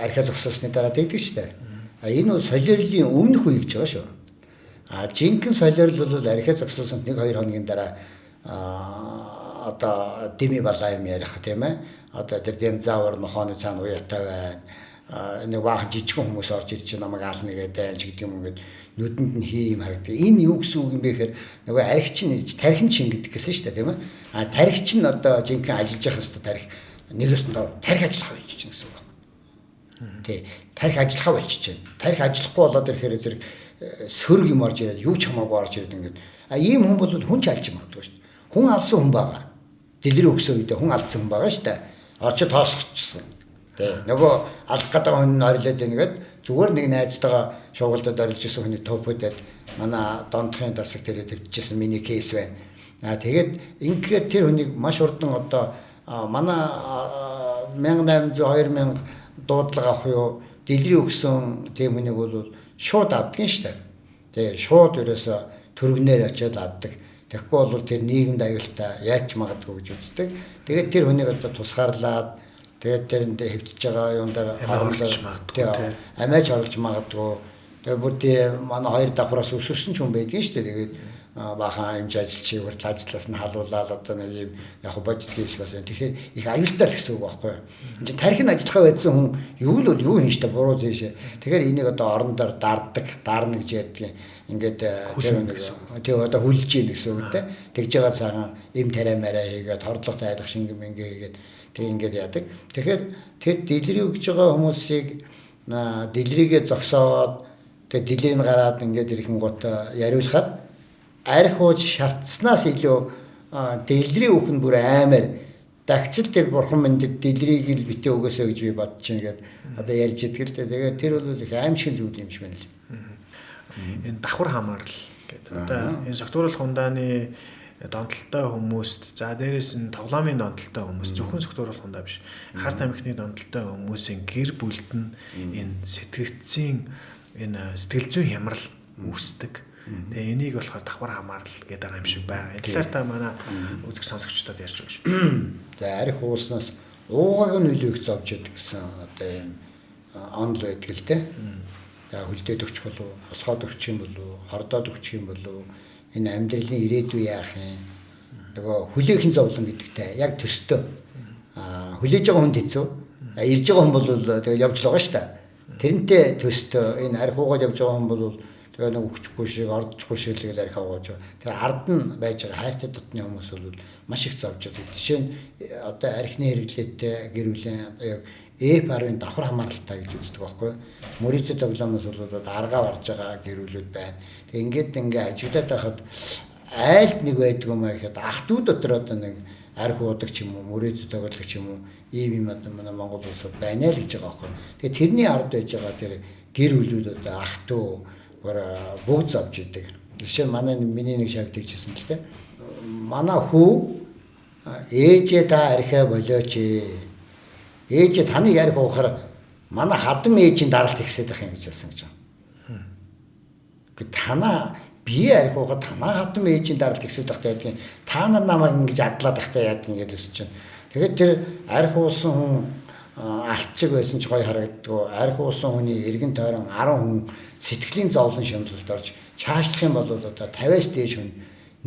архиа зогсоосны дараа тэгдэг шүү дээ. А энэ бол солиорлын өмнөх үе гэж байгаа шүү. А жинхэнэ солиорл бол архиа зогсоосон 1-2 хоногийн дараа одоо дими балаа юм ярих, тийм ээ. Одоо тэр динозавр нохооны цаана уяатай байна. Нэг баахан жижигхэн хүмүүс орж ирж намайг аална гэдэг ч гэдэг юм ингээд нүдэнд нь хий юм харагдаг. Энэ юу гэсэн үг юм бэ гэхээр нөгөө архи чинь тархин шингэдэг гэсэн шүү дээ, тийм ээ. А тархи чинь одоо жинхэнэ ажиллаж явах хэвээр тархи нэгээс нь тархи ажиллах болчих чинь гэсэн үг. Тий. Тархи ажиллахаа болчих чинь. Тархи ажиллахгүй болоод ирэхээр зэрэг сөрөг юм орж ирээд юу ч хамаагүй орж ирээд ингээд а ийм хүн бол хүн ч алж магадгүй шүү дээ. Хүн алсан хүн байгаа. Дэлгэр өгсөн үедээ хүн алдсан хүн байгаа шүү дээ. Очиж тоосгочихсон. Тэ нөгөө алах гэдэг хүн нь орилоод байна гээд зүгээр нэг найзтайгаа шуугилдад орилж исэн хүний топодод манай донтохын дасаг тэрэ төвчжсэн миний кейс байна. А тэгээд ингэхээр тэр хүнийг маш хурдан одоо манай 1800 2000 дуудлага авах юу дэлгэрийн өгсөн тийм хүнийг бол шууд авдаг нь шүү дээ. Тэгээ шууд ерөөсө төргнээр очиод авдаг. Тэгэхгүй бол тэр нийгэмд аюултай яаж магадгүй гэж үздэг. Тэгээд тэр хүнийг одоо тусгаарлаад тэгээд тэрэндээ хэвтэж байгаа юм дээр оруулж магадгүй. Амиач оруулж магадгүй. Тэгээд бүр тий манай хоёр давхраас өсөрсөн ч хүн байдгийн шүү дээ. Тэгээд баахан эмч ажилчийг хүртэл ажлаас нь халуулаад одоо нэг юм яг бодит кейс бас байна. Тэгэхээр их аюултай л гэсэн үг байхгүй юу? Энд чинь тархин ажиллахаа байсан хүн юу л бол юу хийн штэ буруу тийшээ. Тэгэхээр энийг одоо орон дээр дарддаг, дарна гэж ярьдаг. Ингээд тэр нэг тий одоо хүлж ийн гэсэн үг те. Тэгж байгаа цагаан эм тариа мараа хийгээд хордлого тайлах шингэн мэнгэ хийгээд тэг ингээд яадаг. Тэгэхээр тэр дэлгэрийг өгж байгаа хүмүүсийг дэлгэрийгээ зогсоогоод тэг дэлгэрийг гараад ингээд ирэхэн гут яриулахад арх ууж шартснаас илүү дэлгэрийн өөх нь бүр аймаар дагчил тэр бурхан мэндэд дэлгэрийг л битээ өгөөсэй гэж би бодож байна гэд одоо ярьж идэг л дээ. Тэгээд тэр бол их аимшиг зүйл юм шиг байна л. Энэ давхар хамаарал гэдэг. Одоо энэ согтууруулах хундааны донтолтой хүмүүст за дээрэс нь тоглоомын донтолтой хүмүүс зөвхөн согтууруулах хундаа биш. Хар тамхины донтолтой хүмүүсийн гэр бүлд нь энэ сэтгцийн энэ сэтгэл зүйн хямрал үүсдэг. Тэгээ энийг болохоор давхар хамаарал гэдэг байгаа юм шиг байна. Энэ талаар та манай үзэг сонсогчдод ярьж өгч. Тэгээ арх ууснаас уугаг нь илүү их зовж яд гэсэн одоо юм онл байдаг л дээ. Яг хөлдөөд өгчих болов, хосгоод өгчих юм болов, хордоод өгчих юм болов, энэ амьдралын ирээдүй яах юм. Нөгөө хүлээхэн зовлон гэдэгтэй яг төстөө. Аа хүлээж байгаа хүнд хэцүү. Ирж байгаа хүн бол тэгэл явж л байгаа шүү дээ. Тэрнтэй төстөө энэ арх уугаад явж байгаа хүн бол тэгээ нэг өгчихгүй шиг, ордчихгүй шиг л арх ууж байгаа. Тэр ард нь байж байгаа хайртай дотны хүмүүс бол маш их зовж байгаа. Жишээ нь одоо архины хэрэглээтэй гэр бүлийн одоо яг F10-ын давхар хамааралтай гэж үздэг байхгүй юу? Мөрөдөд тоглоомоос бол одоо аргаа барж байгаа гэр бүлүүд байна. Тэгээ ингээд ингээ ажиглаад байхад айлд нэг байдаг юм аа гэхэд ах дүү дотор одоо нэг арх уудаг ч юм уу, мөрөдөд тоглодог ч юм уу, ийм юм одоо манай Монгол улсад байна л гэж байгаа байхгүй юу? Тэгээ тэрний ард байж байгаа тэр гэр бүлүүд одоо ах дүү бүгд зовж идэг. Жишээ нь манай миний нэг шавь тэгжсэн л дээ. Манай хүү ээжээ та архиа болооч. Ээжээ таныг арх уухаар манай хадам ээжийн даралт ихсээд байх юм гэж хэлсэн гэж байна. Гэхдээ танаа би арх уухад танаа хадам ээжийн даралт ихсээд байхтай яадаг. Та нар намайг ингэж адлаад байхтай яадаг гэж хэлсэн чинь. Тэгээд тэр арх уусан хүн алтчиг байсан ч гоё харагддаггүй. Арх уусан хүний эргэн тойрон 10 хүн сэтгэлийн зовлон шимтгэлд орж чаашлах юм бол одоо 50-аас дээш хүн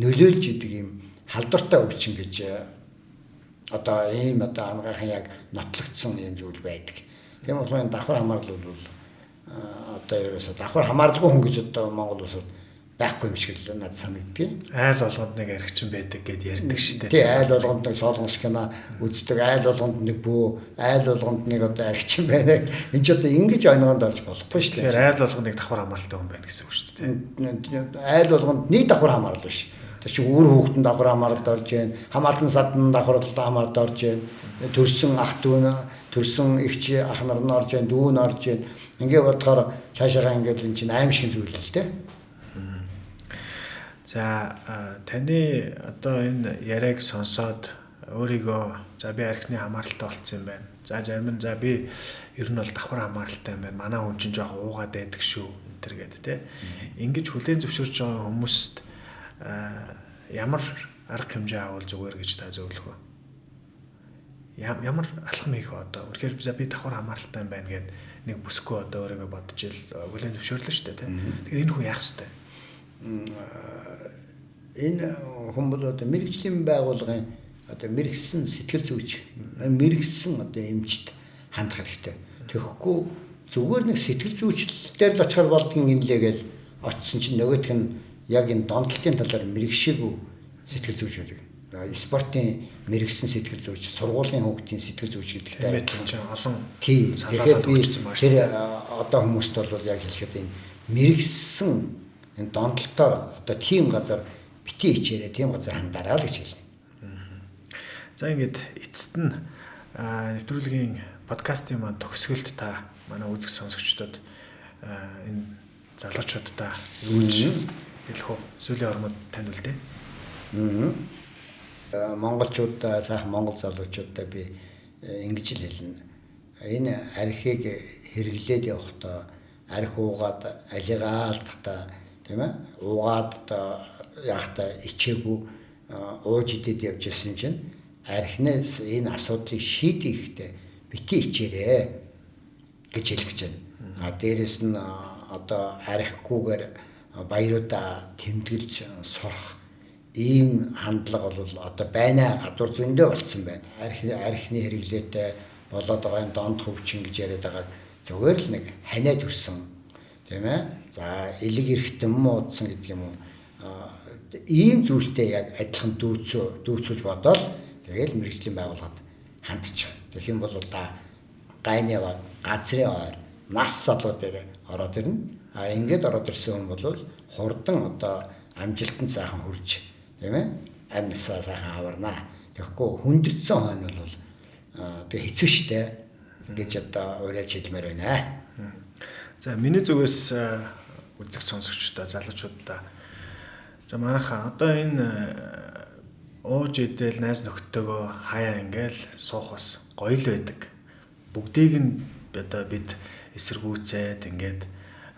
нөлөөлж идэг юм халдвартай өвчин гэж одоо ийм одоо ангаахын яг нотлогдсон ийм зүйл байдаг. Тийм болохоор энэ давхар хамаарал бол одоо ерөөсө давхар хамааралгүй хүн гэж одоо Монгол улсад байхгүй юм шиг л надад санагддаг. Айл болгонд нэг архичин байдаг гэд ярьдаг шүү дээ. Тий, айл болгонд нэг солонгос кино үздэг, айл болгонд нэг бөө, айл болгонд нэг одоо архичин байна. Энд ч одоо ингэж ойнгонд орж болохгүй шүү дээ. Тэгэхээр айл болгонд нэг давхар хамааралтай хүн байна гэсэн үг шүү дээ. Айл болгонд нэг давхар хамаарал биш. Тэр чинь үр хүүхдэн давхар хамааралд орж जैन, хамаатан садан давхар хамааралд орж जैन, төрсөн ах дүү нь, төрсөн эгч ах нар нь орж जैन, дүү нь орж जैन. Ингээ бодохоор цаашаагаа ингээд энэ чинь аимшиг зүйл л дээ. За таны одоо энэ яриаг сонсоод өөрийгөө за би архины хамааралтай болцсон юм байна. За зарим нь за би ер нь бол давхар хамааралтай юм байна. Манай хүн чинь жоохон уугаад байдаг шүү энэ төр гээд те. Ингэж хүлээн зөвшөөрч байгаа хүмүүст ямар арга хэмжээ авал зүгээр гэж та зөвлөх вэ? Ямар алхам хийх вэ одоо? Үнэхээр би давхар хамааралтай юм байна гэд нэг бүсгүй одоо өөрийгөө бодож ил хүлээн зөвшөөрлөө шүү дээ те. Тэгэхээр энэ хүн яах ёстой? Энэ хүн бол одоо мэргэжлийн байгууллагын одоо мэргэсэн сэтгэл зүйч, мэргэсэн одоо эмчт хандах хэрэгтэй. Тэгэхгүй зүгээр нэг сэтгэл зүйчлэлээр л очихоор болдгийн гинлээ гэж очсон чинь нөгөөх нь яг энэ донтолтын талаар мэрэгшээгүй сэтгэл зүйч байдаг. Спортын мэрэгсэн сэтгэл зүйч, сургуулийн хүүхдийн сэтгэл зүйч гэдэгтэй чинь олон тий. Тэгэхээр би тэр одоо хүмүүст бол яг хэлэхэд энэ мэрэгсэн энэ донтолтоор одоо тийм газар бити хичээрээ, тийм газар хандараа л гэж хэлнэ. За ингээд эцэст нь нэвтрүүлгийн подкастын маань төгсгөлд та манай үзэг сонсогчдод энэ залуучуудаа юу гэж хэлэх вэ? Сүүлийн ормод танд үлдээ. Монголчуудаа, сайхан монгол залуучуудаа би ингэж л хэлнэ. Энэ архийг хэрэглээд явахдаа, арх уугаад алигаа алдахдаа, тийм ээ, уугаад одоо яахдаа ичээгүй ууж идээд явж исэн чинь архинаас энэ асуудлыг шийдэхдээ бити ичээрээ гэж хэлэх гэж байна. А дээрэс нь одоо архигүйгээр баяруудаа тэмдэглэж сурах ийм хандлага бол одоо байна, гадуур зөндөө болцсон байна. Архины хэрэглээтэй болоод байгаа энэ донд хөвчин гэж яриад байгааг зүгээр л нэг ханиа төрсөн, тийм ээ. За элэг эрхтэн муудсан гэдэг юм уу. Ийм зүйлтэй яг адилхан дүүцүүлж бодоол тэгэл мэргэжлийн байгууллагад хандчих. Тэгэх юм бол та гайны газрын ойр нас залуу дээр ороод ирнэ. А ингээд ороод ирсэн хүн бол хурдан одоо амжилтанд сайхан хүрч, тийм ээ, амь насаа сайхан аварнаа. Тэгэхгүй хүндэрсэн хойно бол тэг хэцүү шттэ гэж одоо уриалж хэлмээр байна. За миний зүгээс үзэг сонсогчдоо, залуучуудаа, за манайхаа одоо энэ ууж идэл найз нөхдөөгөө хаяа ингээл суух бас гоё л байдаг. Бүгдийг нь одоо бид эсэргүүцээд ингээд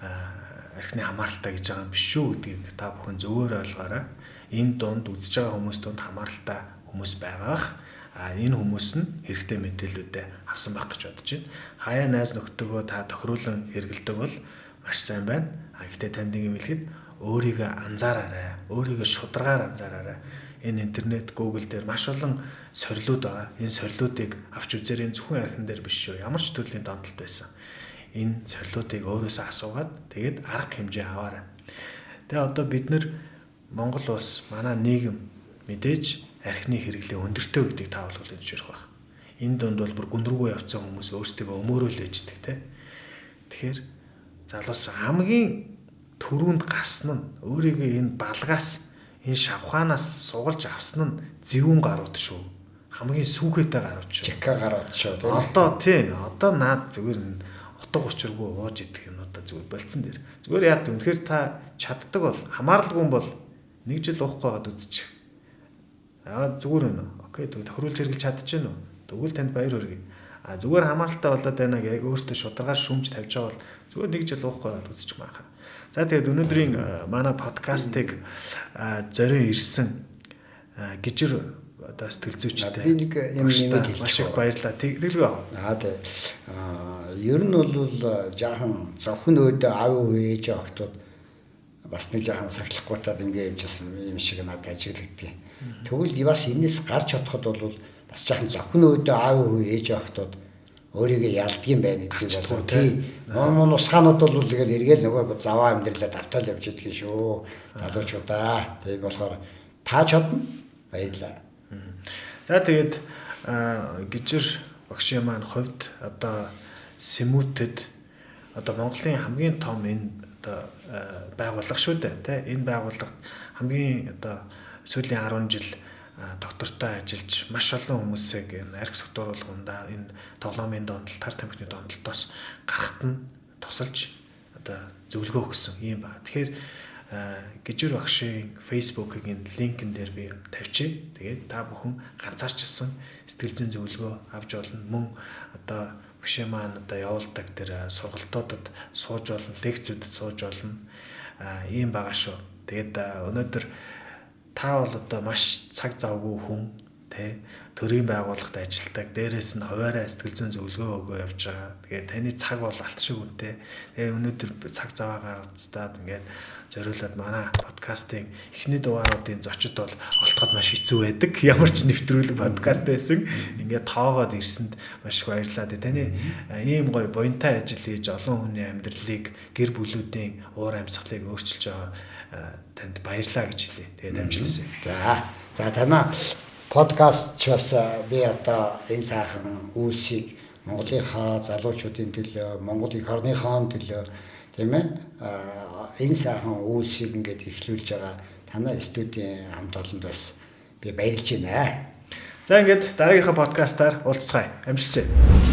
архины хамааралтай гэж байгаа юм биш шүү гэдгийг та бүхэн зөвөр ойлгоорой. Энэ дунд үзэж байгаа хүмүүс дунд хамааралтай хүмүүс байгаах. А энэ хүмүүс нь хэрэгтэй мэдээллүүдээ авсан байх гэж бодож байна. Хаяа найз нөхдөөгөө та тохируулан хэрэгэлдэг бол маш сайн байна. А гэхдээ танд нэг юм хэлэхэд өөрийгөө анзаараарай. Өөрийгөө шударгаар анзаараарай. Энэ интернет, Google дээр маш олон сорилууд байгаа. Энэ сорилуудыг авч үзээрэй. Зөвхөн архин дээр биш шүү. Ямар ч төрлийн донтолт байсан. Энэ сорилуудыг өөрөөсөө асуугаад тэгээд арга хэмжээ аваарай. Тэгээ одоо бид нэр Монгол улс, манай нийгэм мэдээж архины хэрэглээ өндөртэй гэдгийг та бол зөвшөөрөх байх. Энэ дунд бол бүр гүн рүүгээ явцсан хүмүүс өөрсдөө өмөөрөөл ээждэг те. Тэгэхээр залуус хамгийн түрүүнд гарсан нь өөрийгөө энэ балгаас, энэ шавхаанаас сугалж авсан нь зөвүүн гарууд шүү. Хамгийн сүүхээтэй гарууд шүү. Чека гарууд шүү тийм. Одоо тийм, одоо наад зүгээр утга учиргүй ууж идэх юмнуудаа зүгээр болцсон дээр. Зүгээр яа үнэхээр та чаддаг бол, хамааралгүй бол нэг жил уухгүй байгаад үзчих. Аа зүгээр үнэ. Окей, тохируулж хэрэглэж чадчихэв үү? Тэгвэл танд баяр хүргэе. А зүгээр хамааралтай болоод байна гэх өөртөө шударгаар шүмж тавьж байгаа бол зүгээр нэг жил уухгүй байгаад үзчих маахаа. За тэгээд өнөөдрийн манай подкастыг зориун ирсэн гижир одоо сэтгэл зүйчтэй. Би нэг юм нэмээд хэлчих. Маш их баярлалаа. Тэгэлгүй. Аа тий. Ер нь бол жаахан зовхон өөдөө аав ээж охтууд бас нэг жаахан сахилахгүйтаад ингээ явжсэн юм шиг надад ажиглагдгийг. Тэгвэл бас энэс гарч чадхад бол бас жаахан зовхон өөдөө аав ээж охтууд өөрийгөө ялдгийм байна гэдгийг бол тий. Мон усгаанууд бол тэгэл эргээл нөгөө заваа амьдралаа давтаал явж идэгэн шүү. Залуучуудаа. Тийм болохоор та чадна. Баярлалаа. За тэгээд гижир багшийн маань хувьд одоо Сэмүүтэд одоо Монголын хамгийн том энэ одоо байгууллага шүү дээ, тий. Энэ байгууллагт хамгийн одоо сүүлийн 10 жил доктортой ажиллаж маш олон хүмүүсийг энэ арх согтууруулгандаа энэ тоглоомын донтол, тар тамхины донтолтоос гарахт нь тусалж одоо зөвлөгөө өгсөн юм ба. Тэгэхээр гижир багшийн Facebook-ийн линкэн дээр би тавьчих. Тэгээд та бүхэн ганцаарчилсан сэтгэл зүйн зөвлөгөө авч болно. Мөн одоо багшийн маань одоо явуулдаг тэр сургалтуудад сууж болно, лекцүүдэд сууж болно. Ийм байгаа шүү. Тэгээд өнөөдөр та бол одоо маш цаг завгүй хүн, тэ, төрийн байгууллагад ажилладаг. Дээрээс нь хуваараа сэтгэл зүйн зөвлөгөө өгөө явж байгаа. Тэгээд таны цаг бол алт шиг үнэтэй. Тэгээд өнөөдөр цаг заваа гаргацдаад ингээд зориулаад манай подкастын эхний дугааруудын зочид бол олдоход маш хэцүү байдаг. Ямар ч нэвтрүүлэг подкаст байсан. Ингээд тоогоод ирсэнд маш их баярлалаа. Тэгээд таны ийм гоё буянтай ажил хийж олон хүний амьдралыг, гэр бүлүүдийн уур амьсгалыг өөрчилж байгаа танд баярлалаа гэж хэлье. Тэгээд амжилт. За танаа подкаст ч бас би одоо энэ сайхан үйлсийг Монголынхаа залуучуудын төлөө, Монгол эх орныхоо төлөө тийм ээ, энэ сайхан үйлсийг ингээд эхлүүлж байгаа танай студийн хамт олонд бас би баярлж байна. За, ингээд дараагийнхаа подкастаар уулзцгаая. Амжилт.